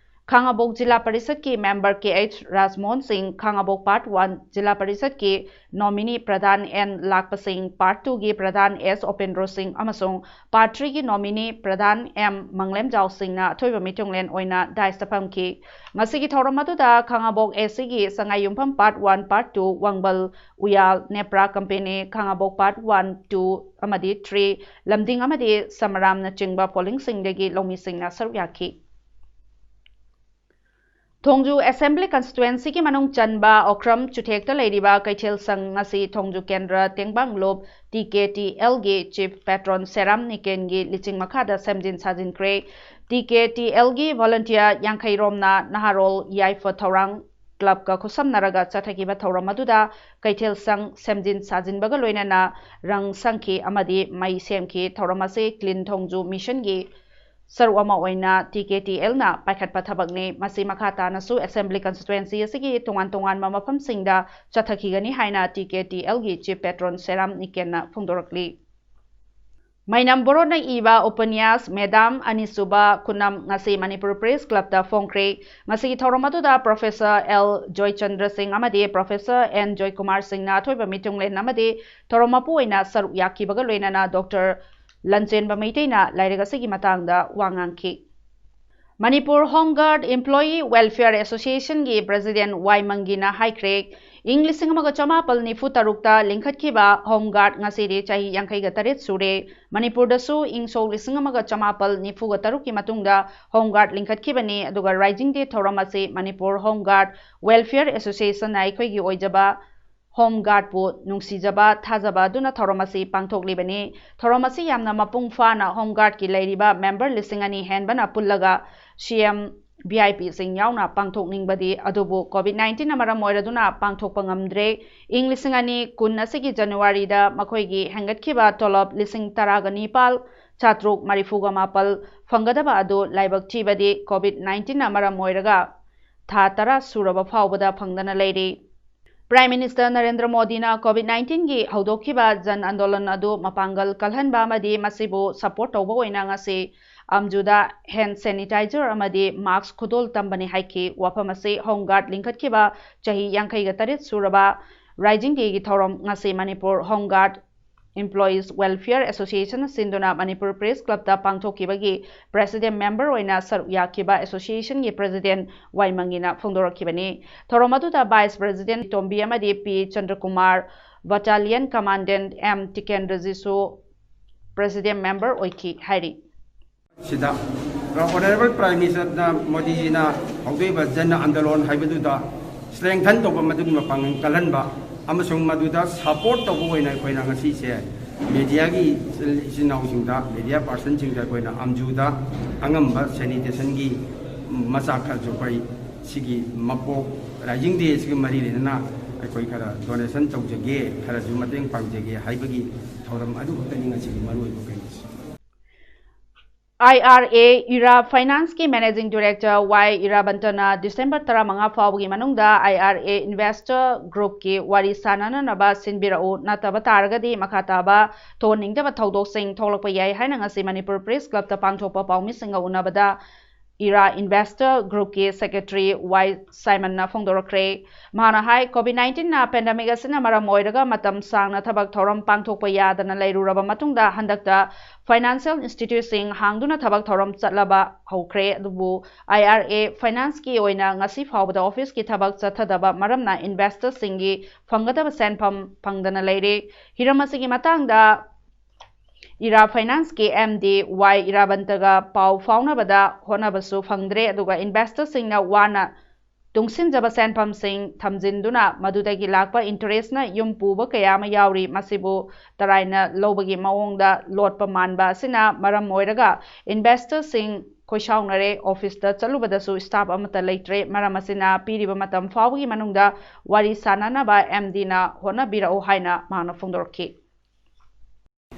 ꯈꯥꯉꯕꯣꯛ ꯖꯤꯂꯥ ꯄꯔꯤꯁꯠꯀꯤ ꯃꯦꯝꯕꯔ ꯀꯦ H Rajmohan Singh, Khangabok part one zilla ꯄꯔꯤꯁꯠꯀꯤ ꯅꯣꯃꯤꯅꯤ ꯄ꯭ꯔꯙꯥꯟ ꯑꯦꯟ ꯂꯥꯛꯄꯁꯤꯡ, ꯄꯥꯔꯠ ꯇꯨꯒꯤ ꯄ꯭ꯔꯙꯥꯟ ꯑꯦꯁ ꯎꯄꯦꯟꯗ꯭ꯔꯣ ꯁꯤꯡ ꯑꯃꯁꯨꯡ ꯄꯥꯔꯠ ꯊ꯭ꯔꯤꯒꯤ ꯅꯣꯃꯤꯅꯤ ꯄ꯭ꯔꯙꯥꯟ ꯑꯦꯝ ꯃꯪꯂꯦꯝꯖꯥꯎ ꯁꯤꯡꯅ ꯑꯊꯣꯏꯕ ꯃꯤꯊꯨꯡꯂꯦꯟ ꯑꯣꯏꯅ ꯗꯥꯏꯁꯇ ꯐꯝꯈꯤ꯫ ꯉꯁꯤꯒꯤ ꯊꯧꯔꯝ ꯑꯗꯨꯗ ꯈꯥꯉꯕꯣꯛ ꯑꯦꯁꯤꯒꯤ ꯁꯉꯥꯏꯌꯨꯝꯐꯝ part one, part two, Wangbal, Uyal, Nepra company, Khangabok part one, two ꯑꯃꯗꯤ ꯊ꯭ꯔꯤ, ꯂꯝꯗꯤꯡ ꯑꯃꯗꯤ ꯁꯃꯔꯥꯝꯅꯆꯤꯡꯕ ꯄꯣꯂꯤꯡꯁꯤꯡꯗꯒꯤ ꯂꯧꯃꯤꯁꯤꯡꯅ ꯁꯔꯨꯛ ꯌꯥꯈꯤ꯫ ꯊꯣꯡꯖꯨ ꯑꯦꯁꯦꯝꯕ꯭ꯂꯤ ꯀꯟꯁꯇꯤꯇ꯭ꯋꯦꯟꯁꯤꯒꯤ ꯃꯅꯨꯡ ꯆꯟꯕ ꯑꯣꯀ꯭ꯔꯝ ꯆꯨꯊꯦꯛꯇ ꯂꯩꯔꯤꯕ ꯀꯩꯊꯦꯜ ꯁꯪ ꯉꯁꯤ ꯊꯣꯡꯖꯨ ꯀꯦꯟꯗ꯭ꯔ ꯇꯦꯡꯕꯥꯡꯂꯨꯞ ꯇꯤ ꯀꯦ ꯇꯤ ꯑꯦꯜꯒꯤ ꯆꯤꯐ ꯄꯦꯇ꯭ꯔꯣꯟ ꯁꯦꯔꯥꯝ ꯅꯤꯀꯦꯟꯒꯤ ꯂꯤꯆꯤꯡ ꯃꯈꯥꯗ ꯁꯦꯝꯖꯤꯟ ꯁꯥꯖꯤꯟꯈ꯭ꯔꯦ꯫ ꯇꯤ ꯀꯦ ꯇꯤ ꯑꯦꯜꯒꯤ ꯚꯣꯂꯨꯟꯇꯤꯌꯔ ꯌꯥꯡꯈꯩ ꯔꯣꯝꯅ ꯅꯍꯥꯔꯣꯜ ꯌꯥꯏꯐ ꯊꯧꯔꯥꯡ ꯀ꯭ꯂꯕꯀ ꯈꯨꯠꯁꯝꯅꯔꯒ ꯆꯠꯊꯈꯤꯕ ꯊꯧꯔꯝ ꯑꯗꯨꯗ ꯀꯩꯊꯦꯜ ꯁꯪ ꯁꯦꯝꯖꯤꯟ ꯁꯥꯖꯤꯟꯕꯒ ꯂꯣꯏꯅꯅ ꯔꯪ ꯁꯪꯈꯤ ꯑꯃꯗꯤ ꯃꯩ ꯁꯦꯝꯈꯤ꯫ ꯊꯧꯔꯝ ꯑꯁꯤ ꯀ꯭ꯂꯤꯟ ꯊꯣꯡꯖꯨ ꯃꯤꯁꯟꯒꯤ ꯁꯔꯨꯛ ꯑꯃ ꯑꯣꯏꯅ ꯇꯤ ꯀꯦ ꯇꯤ ꯑꯦꯜꯅ ꯄꯥꯏꯈꯠꯄ ꯊꯕꯛꯅꯤ꯫ ꯃꯁꯤ ꯃꯈꯥ ꯇꯥꯅꯁꯨ ꯑꯦꯁꯦꯝꯕ꯭ꯂꯤ ꯀꯟꯁꯇꯤꯇ꯭ꯋꯦꯟꯁꯤ ꯑꯁꯤꯒꯤ ꯇꯣꯉꯥꯟ ꯇꯣꯉꯥꯟꯕ ꯃꯐꯝꯁꯤꯡꯗ ꯆꯠꯊꯈꯤꯒꯅꯤ ꯍꯥꯏꯅ ꯇꯤ ꯀꯦ ꯇꯤ ꯑꯦꯜꯒꯤ ꯆꯤꯐ ꯄꯦꯇ꯭ꯔꯣꯟ ꯁꯦꯔꯥꯝ ꯅꯤꯀꯦꯟꯅ ꯐꯣꯡꯗꯣꯔꯛꯂꯤ꯫ ꯃꯩꯅꯝ ꯕꯣꯔꯣꯅ ꯏꯕ ꯎꯄꯅ꯭ꯌꯥꯁ ꯃꯦꯗꯥꯝ ꯑꯅꯤꯁꯨꯕ ꯈꯨꯅꯝ ꯉꯁꯤ ꯃꯅꯤꯄꯨꯔ ꯄ꯭ꯔꯦꯁ ꯀ꯭ꯂꯕꯇ ꯐꯣꯡꯈ꯭ꯔꯦ꯫ ꯃꯁꯤꯒꯤ ꯊꯧꯔꯝ ꯑꯗꯨꯗ ꯄ꯭ꯔꯣꯐꯦꯁꯔ ꯑꯦꯜ ꯖꯣꯏꯆꯟꯗ꯭ꯔ ꯁꯤꯡ ꯑꯃꯗꯤ ꯄ꯭ꯔꯣꯐꯦꯁꯔ ꯑꯦꯟ ꯖꯣꯏꯀꯨꯃꯥꯔ ꯁꯤꯡꯅ ꯑꯊꯣꯏꯕ ꯃꯤꯊꯨꯡꯂꯦꯟ ꯑꯃꯗꯤ ꯊꯧꯔꯝ ꯃꯄꯨ ꯑꯣꯏꯅ ꯁꯔꯨꯛ ꯌꯥꯈꯤꯕꯒ ꯂꯣꯏꯅꯅ ꯗꯣꯛꯇꯔ ꯂꯟꯆꯦꯟꯕ ꯃꯩꯇꯩꯅ ꯂꯥꯏꯔꯤꯛ ꯑꯁꯤꯒꯤ ꯃꯇꯥꯡꯗ ꯋꯥ ꯉꯥꯡꯈꯤ꯫ Manipur home guard employee welfare ꯑꯦꯁꯣꯁꯤꯌꯦꯁꯟꯒꯤ ꯄ꯭ꯔꯦꯁꯤꯗꯦꯟꯠ ꯋꯥꯏ ꯃꯪꯒꯤꯅ ꯍꯥꯏꯈ꯭ꯔꯦ, ꯏꯪ ꯂꯤꯁꯤꯡ ꯑꯃꯒ ꯆꯃꯥꯄꯜ ꯅꯤꯐꯨ ꯇꯔꯨꯛꯇ ꯂꯤꯡꯈꯠꯈꯤꯕ ꯍꯣꯝ ꯒꯥꯔꯗ ꯉꯁꯤꯗꯤ ꯆꯍꯤ ꯌꯥꯡꯈꯩꯒ ꯇꯔꯦꯠ ꯁꯨꯔꯦ꯫ ꯃꯅꯤꯄꯨꯔꯗꯁꯨ ꯏꯪ ꯁꯣꯛ ꯂꯤꯁꯤꯡ ꯑꯃꯒ ꯆꯃꯥꯄꯜ ꯅꯤꯐꯨꯒ ꯇꯔꯨꯛꯀꯤ ꯃꯇꯨꯡꯗ ꯍꯣꯝ ꯒꯥꯔꯗ ꯂꯤꯡꯈꯠꯈꯤꯕꯅꯤ, ꯑꯗꯨꯒ ꯔꯥꯏꯖꯤꯡ ꯗꯦ ꯊꯧꯔꯝ ꯑꯁꯤ ꯃꯅꯤꯄꯨꯔ ꯍꯣꯝ ꯒꯥꯔꯗ ꯋꯦꯜꯐꯤꯌꯔ ꯑꯦꯁꯣꯁꯤꯌꯦꯁꯟꯅ ꯑꯩꯈꯣꯏꯒꯤ ꯑꯣꯏꯖꯕ ꯍꯣꯝ ꯒꯥꯔꯗꯄꯨ ꯅꯨꯡꯁꯤꯖꯕ, ꯊꯥꯖꯕ ꯑꯗꯨꯅ ꯊꯧꯔꯝ ꯑꯁꯤ ꯄꯥꯡꯊꯣꯛꯂꯤꯕꯅꯤ꯫ ꯊꯧꯔꯝ ꯑꯁꯤ ꯌꯥꯝꯅ ꯃꯄꯨꯡ ꯐꯥꯅ ꯍꯣꯝ ꯒꯥꯔꯗꯀꯤ ꯂꯩꯔꯤꯕ ꯃꯦꯝꯕꯔ ꯂꯤꯁꯤꯡ ꯑꯅꯤ ꯍꯦꯟꯕꯅ ꯄꯨꯜꯂꯒ ꯁꯤ ꯑꯦꯝ ꯚꯤ ꯑꯥꯏ ꯄꯤꯁꯤꯡ ꯌꯥꯎꯅ ꯄꯥꯡꯊꯣꯛꯅꯤꯡꯕꯗꯤ ꯑꯗꯨꯕꯨ ꯀꯣꯚꯤꯗ ꯅꯥꯏꯟꯇꯤꯟꯅ ꯃꯔꯝ ꯑꯣꯏꯔꯗꯨꯅ ꯄꯥꯡꯊꯣꯛꯄ ꯉꯝꯗ꯭ꯔꯦ꯫ ꯏꯪ ꯂꯤꯁꯤꯡ ꯑꯅꯤ ꯀꯨꯟ ꯑꯁꯤꯒꯤ ꯖꯅꯋꯥꯔꯤꯗ ꯃꯈꯣꯏꯒꯤ ꯍꯦꯟꯒꯠꯈꯤꯕ ꯇꯣꯂꯣꯞ ꯂꯤꯁꯤꯡ ꯇꯔꯥꯒ ꯅꯤꯄꯥꯜ ꯆꯥꯇ꯭ꯔꯨꯛ ꯃꯔꯤꯐꯨꯒ ꯃꯥꯄꯜ ꯐꯪꯒꯗꯕ ꯑꯗꯨ ꯂꯥꯏꯕꯛ ꯊꯤꯕꯗꯤ ꯀꯣꯚꯤꯗ ꯅꯥꯏꯟꯇꯤꯟꯅ ꯃꯔꯝ ꯑꯣꯏꯔꯒ ꯊꯥ ꯇꯔꯥ ꯁꯨꯔꯕ ꯐꯥꯎꯕꯗ ꯐꯪꯗꯅ ꯂꯩꯔꯤ꯫ Prime Minister ꯅꯔꯦꯟꯗ꯭ꯔ ꯃꯣꯗꯤꯅ COVID nineteen ꯒꯤ ꯍꯧꯗꯣꯛꯈꯤꯕ ꯖꯟ ꯑꯟꯗꯣꯂꯟ ꯑꯗꯨ ꯃꯄꯥꯡꯒꯜ ꯀꯜꯍꯟꯕ ꯑꯃꯗꯤ ꯃꯁꯤꯕꯨ support ꯇꯧꯕ ꯑꯣꯏꯅ ꯉꯁꯤ ꯑꯝꯖꯨꯗ hand sanitizer ꯑꯃꯗꯤ mask ꯈꯨꯗꯣꯜ ꯇꯝꯕꯅꯤ ꯍꯥꯏꯈꯤ꯫ ꯋꯥꯐꯝ ꯑꯁꯤ Home Guard ꯂꯤꯡꯈꯠꯈꯤꯕ ꯆꯍꯤ ꯌꯥꯡꯈꯩꯒ ꯇꯔꯦꯠ ꯁꯨꯔꯕ Rising Day ꯒꯤ ꯊꯧꯔꯝ ꯉꯁꯤ Manipur Home Guard Employees Welfare Association ꯁꯤꯟꯗꯨꯅ ꯃꯅꯤꯄꯨꯔ Press Club ꯇ ꯄꯥꯡꯊꯣꯛꯈꯤꯕꯒꯤ President Member ꯑꯣꯏꯅ ꯁꯔꯨꯛ ꯌꯥꯈꯤꯕ association ꯒꯤ President ꯋꯥꯏꯃꯪꯒꯤꯅ ꯐꯣꯡꯗꯣꯔꯛꯈꯤꯕꯅꯤ꯫ ꯊꯧꯔꯝ ꯑꯗꯨꯗ Vice President ꯇꯣꯝꯕꯤ ꯑꯃꯗꯤ P Chandrakumar, Battalion Commandant M ꯇꯤꯀꯦꯟꯗ꯭ꯔꯖꯤꯁꯨ President Member ꯑꯣꯏꯈꯤ ꯍꯥꯏꯔꯤ꯫ ꯁꯤꯗ Honorable Prime Minister ꯅ ꯃꯣꯗꯤꯖꯤꯅ ꯍꯧꯗꯣꯛꯏꯕ ꯖꯟ ꯑꯟꯗꯣꯂꯣꯟ ꯍꯥꯏꯕꯗꯨꯗ strengthen ꯇꯧꯕ, ꯃꯗꯨꯒꯤ ꯃꯄꯥꯡꯒꯜ ꯀꯜꯍꯟꯕ ꯑꯃꯁꯨꯡ ꯃꯗꯨꯗ support ꯇꯧꯕ ꯑꯣꯏꯅ ꯑꯩꯈꯣꯏꯅ ꯉꯁꯤꯁꯦ media ꯒꯤ ꯏꯆꯤꯜ ꯏꯅꯥꯎꯁꯤꯡꯗ, media person ꯁꯤꯡꯗ ꯑꯩꯈꯣꯏꯅ ꯑꯝꯖꯨꯗ ꯑꯉꯝꯕ sanitation ꯒꯤ ꯃꯆꯥꯛ ꯈꯔꯁꯨ ꯑꯩꯈꯣꯏ ꯁꯤꯒꯤ ꯃꯄꯣꯛ Rising Day ꯁꯤꯒ ꯃꯔꯤ ꯂꯩꯅꯅ ꯑꯩꯈꯣꯏ ꯈꯔ donation ꯇꯧꯖꯒꯦ, ꯈꯔꯁꯨ ꯃꯇꯦꯡ ꯄꯥꯡꯖꯒꯦ ꯍꯥꯏꯕꯒꯤ ꯊꯧꯔꯝ ꯑꯗꯨꯈꯛꯇꯅꯤ ꯉꯁꯤꯒꯤ ꯃꯔꯨꯑꯣꯏꯕ ꯀꯩꯅꯣꯁꯦ꯫ IRA Ira Finance ꯀꯤ Managing Director ꯋꯥꯏ ꯏꯔꯥꯕꯟꯇꯅ December ꯇꯔꯥꯃꯉꯥ ꯐꯥꯎꯕꯒꯤ ꯃꯅꯨꯡꯗ IRA Investor Group ꯀꯤ ꯋꯥꯔꯤ ꯁꯥꯅꯅꯅꯕ ꯁꯤꯟꯕꯤꯔꯛꯎ, ꯅꯠꯇꯕ ꯇꯥꯔꯒꯗꯤ ꯃꯈꯥ ꯇꯥꯕ ꯊꯣꯟꯅꯤꯡꯗꯕ ꯊꯧꯗꯣꯛꯁꯤꯡ ꯊꯣꯛꯂꯛꯄ ꯌꯥꯏ ꯍꯥꯏꯅ ꯉꯁꯤ ꯃꯅꯤꯄꯨꯔ Press Club ꯇ ꯄꯥꯡꯊꯣꯛꯄ ꯄꯥꯎꯃꯤꯁꯤꯡꯒ ꯎꯅꯕꯗ Ira Investor Group ꯀꯤ Secretary ꯋꯥꯏ ꯁꯥꯏꯃꯟꯅ ꯐꯣꯡꯗꯣꯔꯛꯈ꯭ꯔꯦ꯫ ꯃꯍꯥꯛꯅ ꯍꯥꯏ, COVID nineteen ꯅ pandemic ꯑꯁꯤꯅ ꯃꯔꯝ ꯑꯣꯏꯔꯒ ꯃꯇꯝ ꯁꯥꯡꯅ ꯊꯕꯛ ꯊꯧꯔꯝ ꯄꯥꯡꯊꯣꯛꯄ ꯌꯥꯗꯅ ꯂꯩꯔꯨꯔꯕ ꯃꯇꯨꯡꯗ ꯍꯟꯗꯛꯇ financial institute ꯁꯤꯡ ꯍꯥꯡꯗꯨꯅ ꯊꯕꯛ ꯊꯧꯔꯝ ꯆꯠꯂꯕ ꯍꯧꯈ꯭ꯔꯦ꯫ ꯑꯗꯨꯕꯨ IRA Finance ꯀꯤ ꯑꯣꯏꯅ ꯉꯁꯤ ꯐꯥꯎꯕꯗ office ꯀꯤ ꯊꯕꯛ ꯆꯠꯊꯗꯕ ꯃꯔꯝꯅ investor ꯁꯤꯡꯒꯤ ꯐꯪꯒꯗꯕ ꯁꯦꯟꯐꯝ ꯐꯪꯗꯅ ꯂꯩꯔꯦ꯫ ꯍꯤꯔꯝ ꯑꯁꯤꯒꯤ ꯃꯇꯥꯡꯗ Ira Finance ꯀꯤ MD ꯋꯥꯏ ꯏꯔꯥꯕꯟꯇꯒ ꯄꯥꯎ ꯐꯥꯎꯅꯕꯗ ꯍꯣꯠꯅꯕꯁꯨ ꯐꯪꯗ꯭ꯔꯦ, ꯑꯗꯨꯒ investor ꯁꯤꯡꯅ ꯋꯥꯅ ꯇꯨꯡꯁꯤꯟꯖꯕ ꯁꯦꯟꯐꯝꯁꯤꯡ ꯊꯝꯖꯤꯟꯗꯨꯅ ꯃꯗꯨꯗꯒꯤ ꯂꯥꯛꯄ interest ꯅ ꯌꯨꯝ ꯄꯨꯕ ꯀꯌꯥ ꯑꯃ ꯌꯥꯎꯔꯤ꯫ ꯃꯁꯤꯕꯨ ꯇꯔꯥꯏꯅ ꯂꯧꯕꯒꯤ ꯃꯑꯣꯡꯗ ꯂꯣꯠꯄ ꯃꯥꯟꯕ ꯑꯁꯤꯅ ꯃꯔꯝ ꯑꯣꯏꯔꯒ investor ꯁꯤꯡ ꯈꯣꯏꯁꯥꯎꯅꯔꯦ꯫ Office ꯇ ꯆꯠꯂꯨꯕꯗꯁꯨ staff ꯑꯃꯠꯇ ꯂꯩꯇ꯭ꯔꯦ꯫ ꯃꯔꯝ ꯑꯁꯤꯅ ꯄꯤꯔꯤꯕ ꯃꯇꯝ ꯐꯥꯎꯕꯒꯤ ꯃꯅꯨꯡꯗ ꯋꯥꯔꯤ ꯁꯥꯅꯅꯕ MD ꯅ ꯍꯣꯠꯅꯕꯤꯔꯛꯎ ꯍꯥꯏꯅ ꯃꯍꯥꯛꯅ ꯐꯣꯡꯗꯣꯔꯛꯈꯤ꯫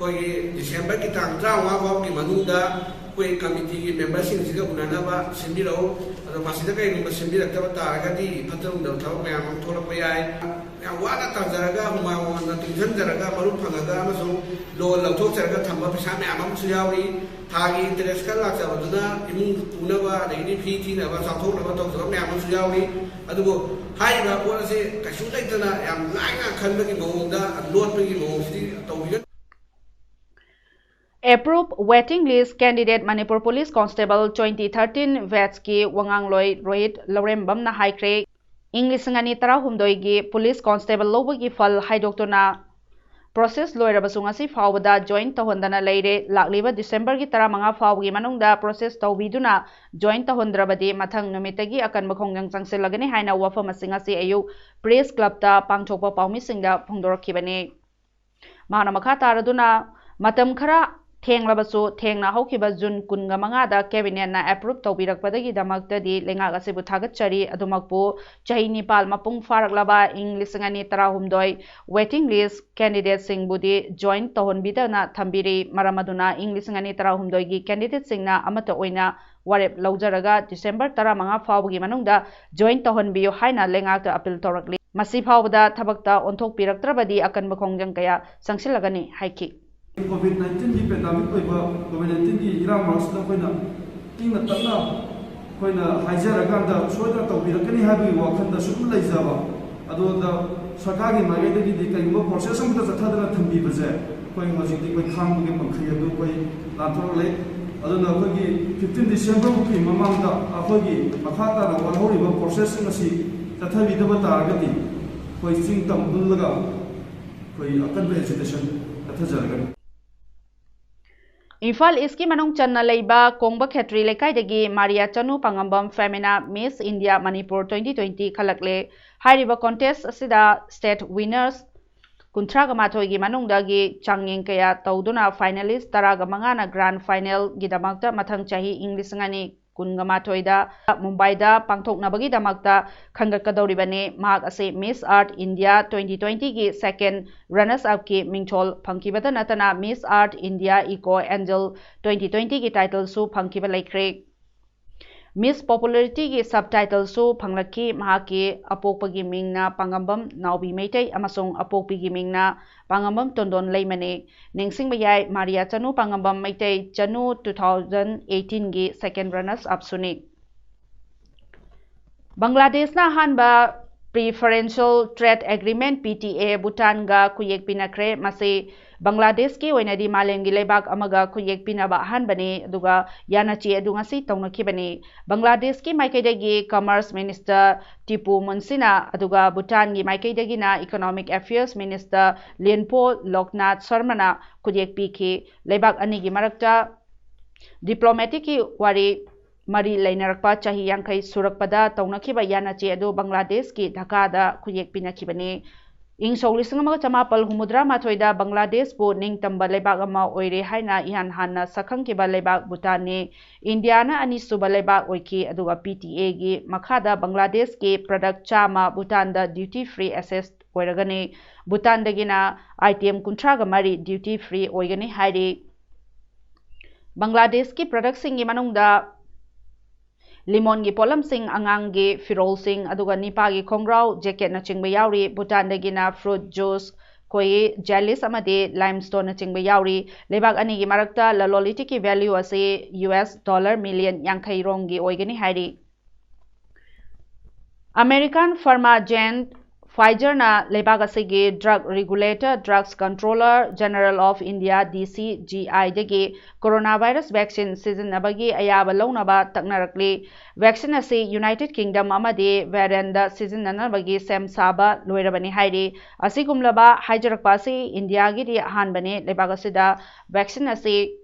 ꯑꯩꯈꯣꯏꯒꯤ December ꯒꯤ ꯇꯥꯡ ꯇꯔꯥꯃꯉꯥ ꯐꯥꯎꯒꯤ ꯃꯅꯨꯡꯗ ꯑꯩꯈꯣꯏ ꯑꯩꯈꯣꯏ ꯀꯃꯤꯇꯤꯒꯤ ꯃꯦꯝꯕꯔꯁꯤꯡꯁꯤꯒ ꯎꯅꯅꯕ ꯁꯤꯟꯕꯤꯔꯛꯎ꯫ ꯑꯗꯣ ꯃꯁꯤꯗ ꯀꯔꯤꯒꯨꯝꯕ ꯁꯤꯟꯕꯤꯔꯛꯇꯕ ꯇꯥꯔꯒꯗꯤ ꯐꯠꯇ ꯅꯨꯡꯗ ꯊꯕꯛ ꯃꯌꯥꯝ ꯑꯃ ꯊꯣꯛꯂꯛꯄ ꯌꯥꯏ꯫ ꯌꯥꯝ ꯋꯥꯅ ꯇꯥꯟꯖꯔꯒ, ꯍꯨꯃꯥꯡ ꯃꯃꯜꯅ ꯇꯨꯡꯁꯤꯟꯖꯔꯒ, ꯃꯔꯨꯞ ꯐꯪꯉꯒ ꯑꯃꯁꯨꯡ ꯂꯣꯟ ꯂꯧꯊꯣꯛꯆꯔꯒ ꯊꯝꯕ ꯄꯩꯁꯥ ꯃꯌꯥꯝ ꯑꯃꯁꯨ ꯌꯥꯎꯔꯤ꯫ ꯊꯥꯒꯤ ꯏꯟꯇꯔꯦꯁ ꯈꯔ ꯂꯥꯛꯆꯕꯗꯨꯅ ꯏꯃꯨꯡ ꯄꯨꯅꯕ, ꯑꯗꯒꯤꯗꯤ ꯐꯤ ꯊꯤꯅꯕ, ꯆꯥꯎꯊꯣꯛꯅꯕ ꯇꯧꯖꯕ ꯃꯌꯥꯝ ꯑꯃꯁꯨ ꯌꯥꯎꯔꯤ꯫ ꯑꯗꯨꯕꯨ ꯍꯥꯏꯔꯤꯕ ꯄꯣꯠ ꯑꯁꯤ ꯀꯩꯁꯨ ꯂꯩꯇꯅ ꯌꯥꯝ ꯂꯥꯏꯅ ꯈꯟꯕꯒꯤ ꯃꯑꯣꯡꯗ ꯂꯣꯠꯄꯒꯤ ꯃꯑꯣꯡꯁꯤꯗꯤ ꯇꯧꯕꯤꯒꯅꯨ꯫ Approved waiting list candidate Manipur Police Constable twenty thirteen batch ꯀꯤ ꯋꯥꯉꯥꯡꯂꯣꯏ ꯔꯣꯍꯤꯠ ꯂꯧꯔꯦꯝꯕꯝꯅ ꯍꯥꯏꯈ꯭ꯔꯦ, ꯏꯪ ꯂꯤꯁꯤꯡ ꯑꯅꯤ ꯇꯔꯥꯍꯨꯝꯗꯣꯏꯒꯤ police constable ꯂꯧꯕꯒꯤ ꯐꯜ ꯍꯥꯏꯗꯣꯛꯇꯨꯅ process ꯂꯣꯏꯔꯕꯁꯨ ꯉꯁꯤ ꯐꯥꯎꯕꯗ join ꯇꯧꯍꯟꯗꯅ ꯂꯩꯔꯦ꯫ ꯂꯥꯛꯂꯤꯕ December ꯒꯤ ꯇꯔꯥꯃꯉꯥ ꯐꯥꯎꯕꯒꯤ ꯃꯅꯨꯡꯗ process ꯇꯧꯕꯤꯗꯨꯅ join ꯇꯧꯍꯟꯗ꯭ꯔꯕꯗꯤ ꯃꯊꯪ ꯅꯨꯃꯤꯠꯇꯒꯤ ꯑꯀꯟꯕ ꯈꯣꯡꯖꯪ ꯆꯪꯁꯤꯜꯂꯒꯅꯤ ꯍꯥꯏꯅ ꯋꯥꯐꯝ ꯑꯁꯤ ꯉꯁꯤ ꯑꯌꯨꯛ Press Club ꯇ ꯄꯥꯡꯊꯣꯛꯄ ꯄꯥꯎꯃꯤꯁꯤꯡꯗ ꯐꯣꯡꯗꯣꯔꯛꯈꯤꯕꯅꯤ꯫ ꯃꯍꯥꯛꯅ ꯃꯈꯥ ꯇꯥꯔꯗꯨꯅ, ꯃꯇꯝ ꯈꯔ ꯊꯦꯡꯂꯕꯁꯨ, ꯊꯦꯡꯅ ꯍꯧꯈꯤꯕ June ꯀꯨꯟꯃꯉꯥꯗ cabinet ꯅ approve ꯇꯧꯕꯤꯔꯛꯄꯗꯒꯤꯗꯃꯛꯇꯗꯤ ꯂꯩꯉꯥꯛ ꯑꯁꯤꯕꯨ ꯊꯥꯒꯠꯆꯔꯤ꯫ ꯑꯗꯨꯃꯛꯄꯨ, ꯆꯍꯤ ꯅꯤꯄꯥꯜ ꯃꯄꯨꯡ ꯐꯥꯔꯛꯂꯕ ꯏꯪ ꯂꯤꯁꯤꯡ ꯑꯅꯤ ꯇꯔꯥꯍꯨꯝꯗꯣꯏ waiting list candidate ꯁꯤꯡꯕꯨꯗꯤ join ꯇꯧꯍꯟꯕꯤꯗꯅ ꯊꯝꯕꯤꯔꯤ꯫ ꯃꯔꯝ ꯑꯗꯨꯅ, ꯏꯪ ꯂꯤꯁꯤꯡ ꯑꯅꯤ ꯇꯔꯥꯍꯨꯝꯗꯣꯏꯒꯤ candidate ꯁꯤꯡꯅ ꯑꯃꯠꯇ ꯑꯣꯏꯅ ꯋꯥꯔꯦꯞ ꯂꯧꯖꯔꯒ December ꯇꯔꯥꯃꯉꯥ ꯐꯥꯎꯕꯒꯤ ꯃꯅꯨꯡꯗ join ꯇꯧꯍꯟꯕꯤꯌꯨ ꯍꯥꯏꯅ ꯂꯩꯉꯥꯛꯇ appeal ꯇꯧꯔꯛꯂꯤ꯫ ꯃꯁꯤ ꯐꯥꯎꯕꯗ ꯊꯕꯛꯇ ꯑꯣꯟꯊꯣꯛꯄꯤꯔꯛꯇ꯭ꯔꯕꯗꯤ ꯑꯀꯟꯕ ꯈꯣꯡꯖꯪ ꯀꯌꯥ ꯆꯪꯁꯤꯜꯂꯒꯅꯤ ꯍꯥꯏꯈꯤ꯫ COVID nineteen ꯒꯤ pandemic ꯑꯣꯏꯕ, COVID nineteen ꯒꯤ ꯏꯔꯥꯡ ꯃꯔꯛꯁꯤꯗ ꯑꯩꯈꯣꯏꯅ ꯏꯪꯅ ꯇꯞꯅ ꯑꯩꯈꯣꯏꯅ ꯍꯥꯏꯖꯔꯀꯥꯟꯗ ꯁꯣꯏꯗꯅ ꯇꯧꯕꯤꯔꯛꯀꯅꯤ ꯍꯥꯏꯕꯒꯤ ꯋꯥꯈꯜꯗ ꯁꯨꯝ ꯂꯩꯖꯕ꯫ ꯑꯗꯨꯗ ꯁꯔꯀꯥꯔꯒꯤ ꯃꯥꯏꯀꯩꯗꯒꯤꯗꯤ ꯀꯔꯤꯒꯨꯝꯕ process ꯑꯃꯈꯛꯇ ꯆꯠꯊꯗꯅ ꯊꯝꯕꯤꯕꯁꯦ ꯑꯩꯈꯣꯏ ꯍꯧꯖꯤꯛꯇꯤ ꯑꯩꯈꯣꯏ ꯈꯥꯡꯕꯒꯤ ꯄꯪꯈꯩ ꯑꯗꯨ ꯑꯩꯈꯣꯏ ꯂꯥꯟꯊꯣꯔꯛꯂꯦ꯫ ꯑꯗꯨꯅ ꯑꯩꯈꯣꯏꯒꯤ fifteen December ꯐꯥꯎꯒꯤ ꯃꯃꯥꯡꯗ ꯑꯩꯈꯣꯏꯒꯤ ꯃꯈꯥ ꯇꯥꯅ ꯋꯥꯠꯍꯧꯔꯤꯕ process ꯁꯤꯡ ꯑꯁꯤ ꯆꯠꯊꯕꯤꯗꯕ ꯇꯥꯔꯒꯗꯤ ꯑꯩꯈꯣꯏ ꯆꯤꯡ ꯇꯝ ꯄꯨꯜꯂꯒ ꯑꯩꯈꯣꯏ ꯑꯀꯟꯕ agitation ꯆꯠꯊꯖꯔꯒꯅꯤ꯫ ꯏꯝꯐꯥꯜ ꯏꯁꯀꯤ ꯃꯅꯨꯡ ꯆꯟꯅ ꯂꯩꯕ ꯀꯣꯡꯕ ꯈꯦꯇ꯭ꯔꯤ ꯂꯩꯀꯥꯏꯗꯒꯤ ꯃꯥꯔꯤꯌꯥ ꯆꯅꯨ ꯄꯥꯉꯝꯕꯝ ꯐꯦꯃꯤꯅꯥ Miss India Manipur twenty twenty ꯈꯜꯂꯛꯂꯦ꯫ ꯍꯥꯏꯔꯤꯕ contest ꯑꯁꯤꯗ state winners ꯀꯨꯟꯊ꯭ꯔꯥꯒ ꯃꯥꯊꯣꯏꯒꯤ ꯃꯅꯨꯡꯗꯒꯤ ꯆꯥꯡꯌꯦꯡ ꯀꯌꯥ ꯇꯧꯗꯨꯅ finalist ꯇꯔꯥꯒ ꯃꯉꯥꯅ grand final ꯒꯤꯗꯃꯛꯇ ꯃꯊꯪ ꯆꯍꯤ ꯏꯪ ꯂꯤꯁꯤꯡ ꯑꯅꯤ ꯀꯨꯟꯒ ꯃꯥꯊꯣꯏꯗ ꯃꯨꯝꯕꯥꯏꯗ ꯄꯥꯡꯊꯣꯛꯅꯕꯒꯤꯗꯃꯛꯇ ꯈꯟꯒꯠꯀꯗꯧꯔꯤꯕꯅꯤ꯫ ꯃꯍꯥꯛ ꯑꯁꯤ Miss Earth India twenty twenty ꯒꯤ second runners-up ꯀꯤ ꯃꯤꯡꯊꯣꯜ ꯐꯪꯈꯤꯕꯇ ꯅꯠꯇꯅ Miss Earth India Eco Angel twenty twenty ꯒꯤ title-ꯁꯨ ꯐꯪꯈꯤꯕ ꯂꯩꯈ꯭ꯔꯦ꯫ Miss Popularity ꯒꯤ subtitle-ꯁꯨ ꯐꯪꯂꯛꯈꯤ꯫ ꯃꯍꯥꯛꯀꯤ ꯑꯄꯣꯛꯄꯒꯤ ꯃꯤꯡꯅ ꯄꯥꯉꯝꯕꯝ ꯅꯥꯎꯕꯤ ꯃꯩꯇꯩ ꯑꯃꯁꯨꯡ ꯑꯄꯣꯛꯄꯤꯒꯤ ꯃꯤꯡꯅ ꯄꯥꯉꯝꯕꯝ ꯇꯣꯟꯗꯣꯟ ꯂꯩꯃꯅꯤ꯫ ꯅꯤꯡꯁꯤꯡꯕ ꯌꯥꯏ, ꯃꯥꯔꯤꯌꯥ ꯆꯅꯨ ꯄꯥꯉꯝꯕꯝ ꯃꯩꯇꯩ ꯆꯅꯨ two thousand eighteen ꯒꯤ second runners-up-ꯁꯨꯅꯤ꯫ ꯕꯪꯒ꯭ꯂꯥꯗꯦꯁꯅ ꯑꯍꯥꯟꯕ Preferential Trade Agreement, P T A, ꯚꯨꯇꯥꯟꯒ ꯈꯨꯌꯦꯛ ꯄꯤꯅꯈ꯭ꯔꯦ꯫ ꯃꯁꯤ ꯕꯪꯒ꯭ꯂꯥꯗꯦꯁꯀꯤ ꯑꯣꯏꯅꯗꯤ ꯃꯥꯂꯦꯝꯒꯤ ꯂꯩꯕꯥꯛ ꯑꯃꯒ ꯈꯨꯌꯦꯛ ꯄꯤꯅꯕ ꯑꯍꯥꯟꯕꯅꯤ, ꯑꯗꯨꯒ ꯌꯥꯅꯆꯦ ꯑꯗꯨ ꯉꯁꯤ ꯇꯧꯅꯈꯤꯕꯅꯤ꯫ ꯕꯪꯒ꯭ꯂꯥꯗꯦꯁꯀꯤ ꯃꯥꯏꯀꯩꯗꯒꯤ Commerce Minister ꯇꯤꯄꯨ ꯃꯨꯟꯁꯤꯅ, ꯑꯗꯨꯒ ꯚꯨꯇꯥꯟꯒꯤ ꯃꯥꯏꯀꯩꯗꯒꯤꯅ Economic Affairs Minister ꯂꯤꯟꯄꯣ ꯂꯣꯛꯅꯥꯊ ꯁꯔꯃꯅ ꯈꯨꯠꯌꯦꯛ ꯄꯤꯈꯤ꯫ ꯂꯩꯕꯥꯛ ꯑꯅꯤꯒꯤ ꯃꯔꯛꯇ diplomatic-ꯀꯤ ꯋꯥꯔꯤ ꯃꯔꯤ ꯂꯩꯅꯔꯛꯄ ꯆꯍꯤ ꯌꯥꯡꯈꯩ ꯁꯨꯔꯛꯄꯗ ꯇꯧꯅꯈꯤꯕ ꯌꯥꯅꯆꯦ ꯑꯗꯨ ꯕꯪꯒ꯭ꯂꯥꯗꯦꯁꯀꯤ ꯙꯥꯀꯥꯗ ꯈꯨꯠꯌꯦꯛ ꯄꯤꯅꯈꯤꯕꯅꯤ꯫ ꯏꯪ ꯁꯣꯛ ꯂꯤꯁꯤꯡ ꯑꯃꯒ ꯆꯃꯥꯄꯜ ꯍꯨꯝꯐꯨꯇꯔꯥ ꯃꯥꯊꯣꯏꯗ ꯕꯪꯒ꯭ꯂꯥꯗꯦꯁꯄꯨ ꯅꯤꯡꯇꯝꯕ ꯂꯩꯕꯥꯛ ꯑꯃ ꯑꯣꯏꯔꯦ ꯍꯥꯏꯅ ꯏꯍꯥꯟ ꯍꯥꯟꯅ ꯁꯛꯈꯪꯈꯤꯕ ꯂꯩꯕꯥꯛ ꯚꯨꯇꯥꯟꯅꯤ꯫ ꯏꯟꯗꯤꯌꯥꯅ ꯑꯅꯤꯁꯨꯕ ꯂꯩꯕꯥꯛ ꯑꯣꯏꯈꯤ, ꯑꯗꯨꯒ P T A-ꯒꯤ ꯃꯈꯥꯗ ꯕꯪꯒ꯭ꯂꯥꯗꯦꯁꯀꯤ product ꯆꯥꯝꯃ ꯚꯨꯇꯥꯟꯗ duty free access ꯑꯣꯏꯔꯒꯅꯤ꯫ ꯚꯨꯇꯥꯟꯗꯒꯤꯅ item ꯀꯨꯟꯊ꯭ꯔꯥꯒ ꯃꯔꯤ duty free ꯑꯣꯏꯒꯅꯤ ꯍꯥꯏꯔꯤ꯫ ꯕꯪꯒ꯭ꯂꯥꯗꯦꯁꯀꯤ product-ꯁꯤꯡꯒꯤ ꯃꯅꯨꯡꯗ ꯂꯤꯃꯣꯟꯒꯤ ꯄꯣꯠꯂꯝꯁꯤꯡ, ꯑꯉꯥꯡꯒꯤ ꯐꯤꯔꯣꯜꯁꯤꯡ, ꯑꯗꯨꯒ ꯅꯤꯄꯥꯒꯤ ꯈꯣꯡꯒ꯭ꯔꯥꯎ, jacket-ꯅꯆꯤꯡꯕ ꯌꯥꯎꯔꯤ꯫ ꯚꯨꯇꯥꯟꯗꯒꯤꯅ fruit juice, ꯈꯣꯏꯍꯤ, jellies ꯑꯃꯗꯤ limestone-ꯅꯆꯤꯡꯕ ꯌꯥꯎꯔꯤ꯫ ꯂꯩꯕꯥꯛ ꯑꯅꯤꯒꯤ ꯃꯔꯛꯇ ꯂꯂꯣꯟ ꯏꯇꯤꯛꯀꯤ value ꯑꯁꯤ U S dollar million ꯌꯥꯡꯈꯩ ꯔꯣꯝꯒꯤ ꯑꯣꯏꯒꯅꯤ ꯍꯥꯏꯔꯤ꯫ American pharma giant Pfizer-ꯅ ꯂꯩꯕꯥꯛ ꯑꯁꯤꯒꯤ drug regulator, Drugs Controller General of India, D C G I-ꯗꯒꯤ coronavirus vaccine ꯁꯤꯖꯤꯟꯅꯕꯒꯤ ꯑꯌꯥꯕ ꯂꯧꯅꯕ ꯇꯛꯅꯔꯛꯂꯤ꯫ Vaccine ꯑꯁꯤ United Kingdom ꯑꯃꯗꯤ Bahrain-ꯗ ꯁꯤꯖꯤꯟꯅꯅꯕꯒꯤ ꯁꯦꯝ ꯁꯥꯕ ꯂꯣꯏꯔꯕꯅꯤ ꯍꯥꯏꯔꯤ꯫ ꯑꯁꯤꯒꯨꯝꯂꯕ ꯍꯥꯏꯖꯔꯛꯄ ꯑꯁꯤ ꯏꯟꯗꯤꯌꯥꯒꯤꯗꯤ ꯑꯍꯥꯟꯕꯅꯤ꯫ ꯂꯩꯕꯥꯛ ꯑꯁꯤꯗ vaccine ꯑꯁꯤ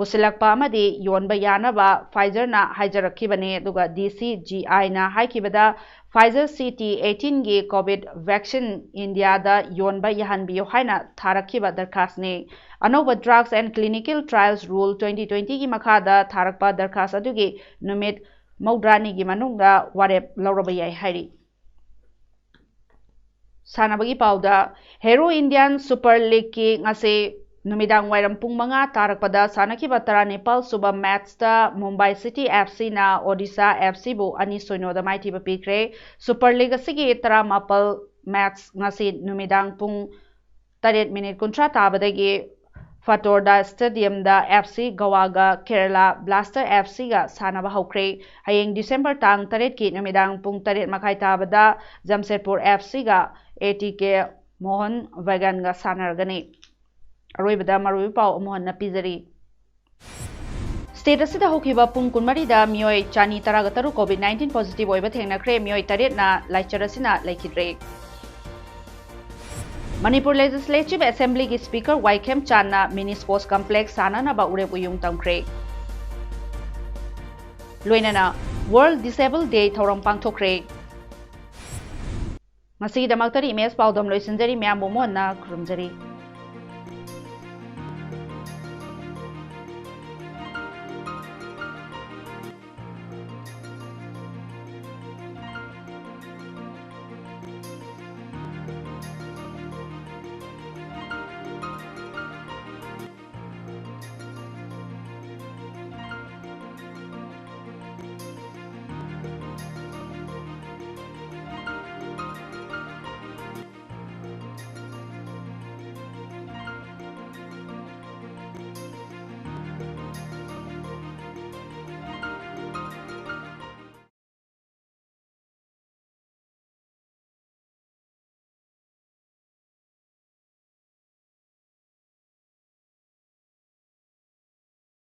ꯄꯨꯁꯤꯜꯂꯛꯄ ꯑꯃꯗꯤ ꯌꯣꯟꯕ ꯌꯥꯅꯕ Pfizer-ꯅ ꯍꯥꯏꯖꯔꯛꯈꯤꯕꯅꯤ꯫ ꯑꯗꯨꯒ D C G I-ꯅ ꯍꯥꯏꯈꯤꯕꯗ, Pfizer C T eighteen-ꯒꯤ COVID vaccine ꯏꯟꯗꯤꯌꯥꯗ ꯌꯣꯟꯕ ꯌꯥꯍꯟꯕꯤꯌꯨ ꯍꯥꯏꯅ ꯊꯥꯔꯛꯈꯤꯕ ꯗꯔꯈꯥꯁꯅꯤ꯫ ꯑꯅꯧꯕ Drugs and Clinical Trials Rule twenty twenty-ꯒꯤ ꯃꯈꯥꯗ ꯊꯥꯔꯛꯄ ꯗꯔꯈꯥꯁ ꯑꯗꯨꯒꯤ ꯅꯨꯃꯤꯠ ꯃꯧꯗ꯭ꯔꯥꯅꯤꯒꯤ ꯃꯅꯨꯡꯗ ꯋꯥꯔꯦꯞ ꯂꯧꯔꯕ ꯌꯥꯏ ꯍꯥꯏꯔꯤ꯫ ꯁꯥꯟꯅꯕꯒꯤ ꯄꯥꯎꯗ, Hero Indian Super League-ꯀꯤ ꯉꯁꯤ ꯅꯨꯃꯤꯗꯥꯡ ꯋꯥꯏꯔꯝ ꯄꯨꯡ ꯃꯉꯥ ꯇꯥꯔꯛꯄꯗ ꯁꯥꯟꯅꯈꯤꯕ ꯇꯔꯥꯅꯤꯄꯥꯜ ꯁꯨꯕ match-ꯇ Mumbai City F C-ꯅ Odisha F C-ꯕꯨ ꯑꯅꯤ ꯁꯤꯅꯣꯗ ꯃꯥꯏꯊꯤꯕ ꯄꯤꯈ꯭ꯔꯦ꯫ Super League ꯑꯁꯤꯒꯤ ꯇꯔꯥꯃꯥꯄꯜ match ꯉꯁꯤ ꯅꯨꯃꯤꯗꯥꯡ ꯄꯨꯡ ꯇꯔꯦꯠ ꯃꯤꯅꯤꯠ ꯀꯨꯟꯊ꯭ꯔꯥ ꯇꯥꯕꯗꯒꯤ Fatorda Stadium-ꯗ F C Goa-ꯒ Kerala Blaster F C-ꯒ ꯁꯥꯟꯅꯕ ꯍꯧꯈ꯭ꯔꯦ꯫ ꯍꯌꯦꯡ December ꯇꯥꯡ ꯇꯔꯦꯠꯀꯤ ꯅꯨꯃꯤꯗꯥꯡ ꯄꯨꯡ ꯇꯔꯦꯠ ꯃꯈꯥꯏ ꯇꯥꯕꯗ Jamshedpur F C-ꯒ A T K Mohun Bagan-ꯒ ꯁꯥꯟꯅꯔꯒꯅꯤ꯫ ꯑꯔꯣꯏꯕꯗ ꯃꯔꯨꯑꯣꯏꯕ ꯄꯥꯎ ꯑꯃꯨꯛ ꯍꯟꯅ ꯄꯤꯖꯔꯤ꯫ State ꯑꯁꯤꯗ ꯍꯧꯈꯤꯕ ꯄꯨꯡ ꯀꯨꯟꯃꯔꯤꯗ ꯃꯤꯑꯣꯏ ꯆꯅꯤ ꯇꯔꯥꯒ ꯇꯔꯨꯛ COVID nineteen positive ꯑꯣꯏꯕ ꯊꯦꯡꯅꯈ꯭ꯔꯦ꯫ ꯃꯤꯑꯣꯏ ꯇꯔꯦꯠꯅ ꯂꯥꯏꯆꯠ ꯑꯁꯤꯅ ꯂꯩꯈꯤꯗ꯭ꯔꯦ꯫ Manipur Legislative Assembly-ꯒꯤ Speaker ꯋꯥꯏꯈꯦꯝ ꯆꯥꯟꯅ Mini Sports Complex ꯁꯥꯟꯅꯅꯕ ꯎꯔꯦꯞ ꯎꯌꯨꯡ ꯇꯝꯈ꯭ꯔꯦ꯫ ꯂꯣꯏꯅꯅ World Disable Day ꯊꯧꯔꯝ ꯄꯥꯡꯊꯣꯛꯈ꯭ꯔꯦ꯫ ꯉꯁꯤꯒꯤꯗꯃꯛꯇꯗꯤ ꯏꯃꯦꯖ ꯄꯥꯎꯗꯝ ꯂꯣꯏꯁꯤꯟꯖꯔꯤ꯫ ꯃꯌꯥꯝꯕꯨ ꯑꯃꯨꯛ ꯍꯟꯅ ꯈꯨꯔꯨꯝꯖꯔꯤ꯫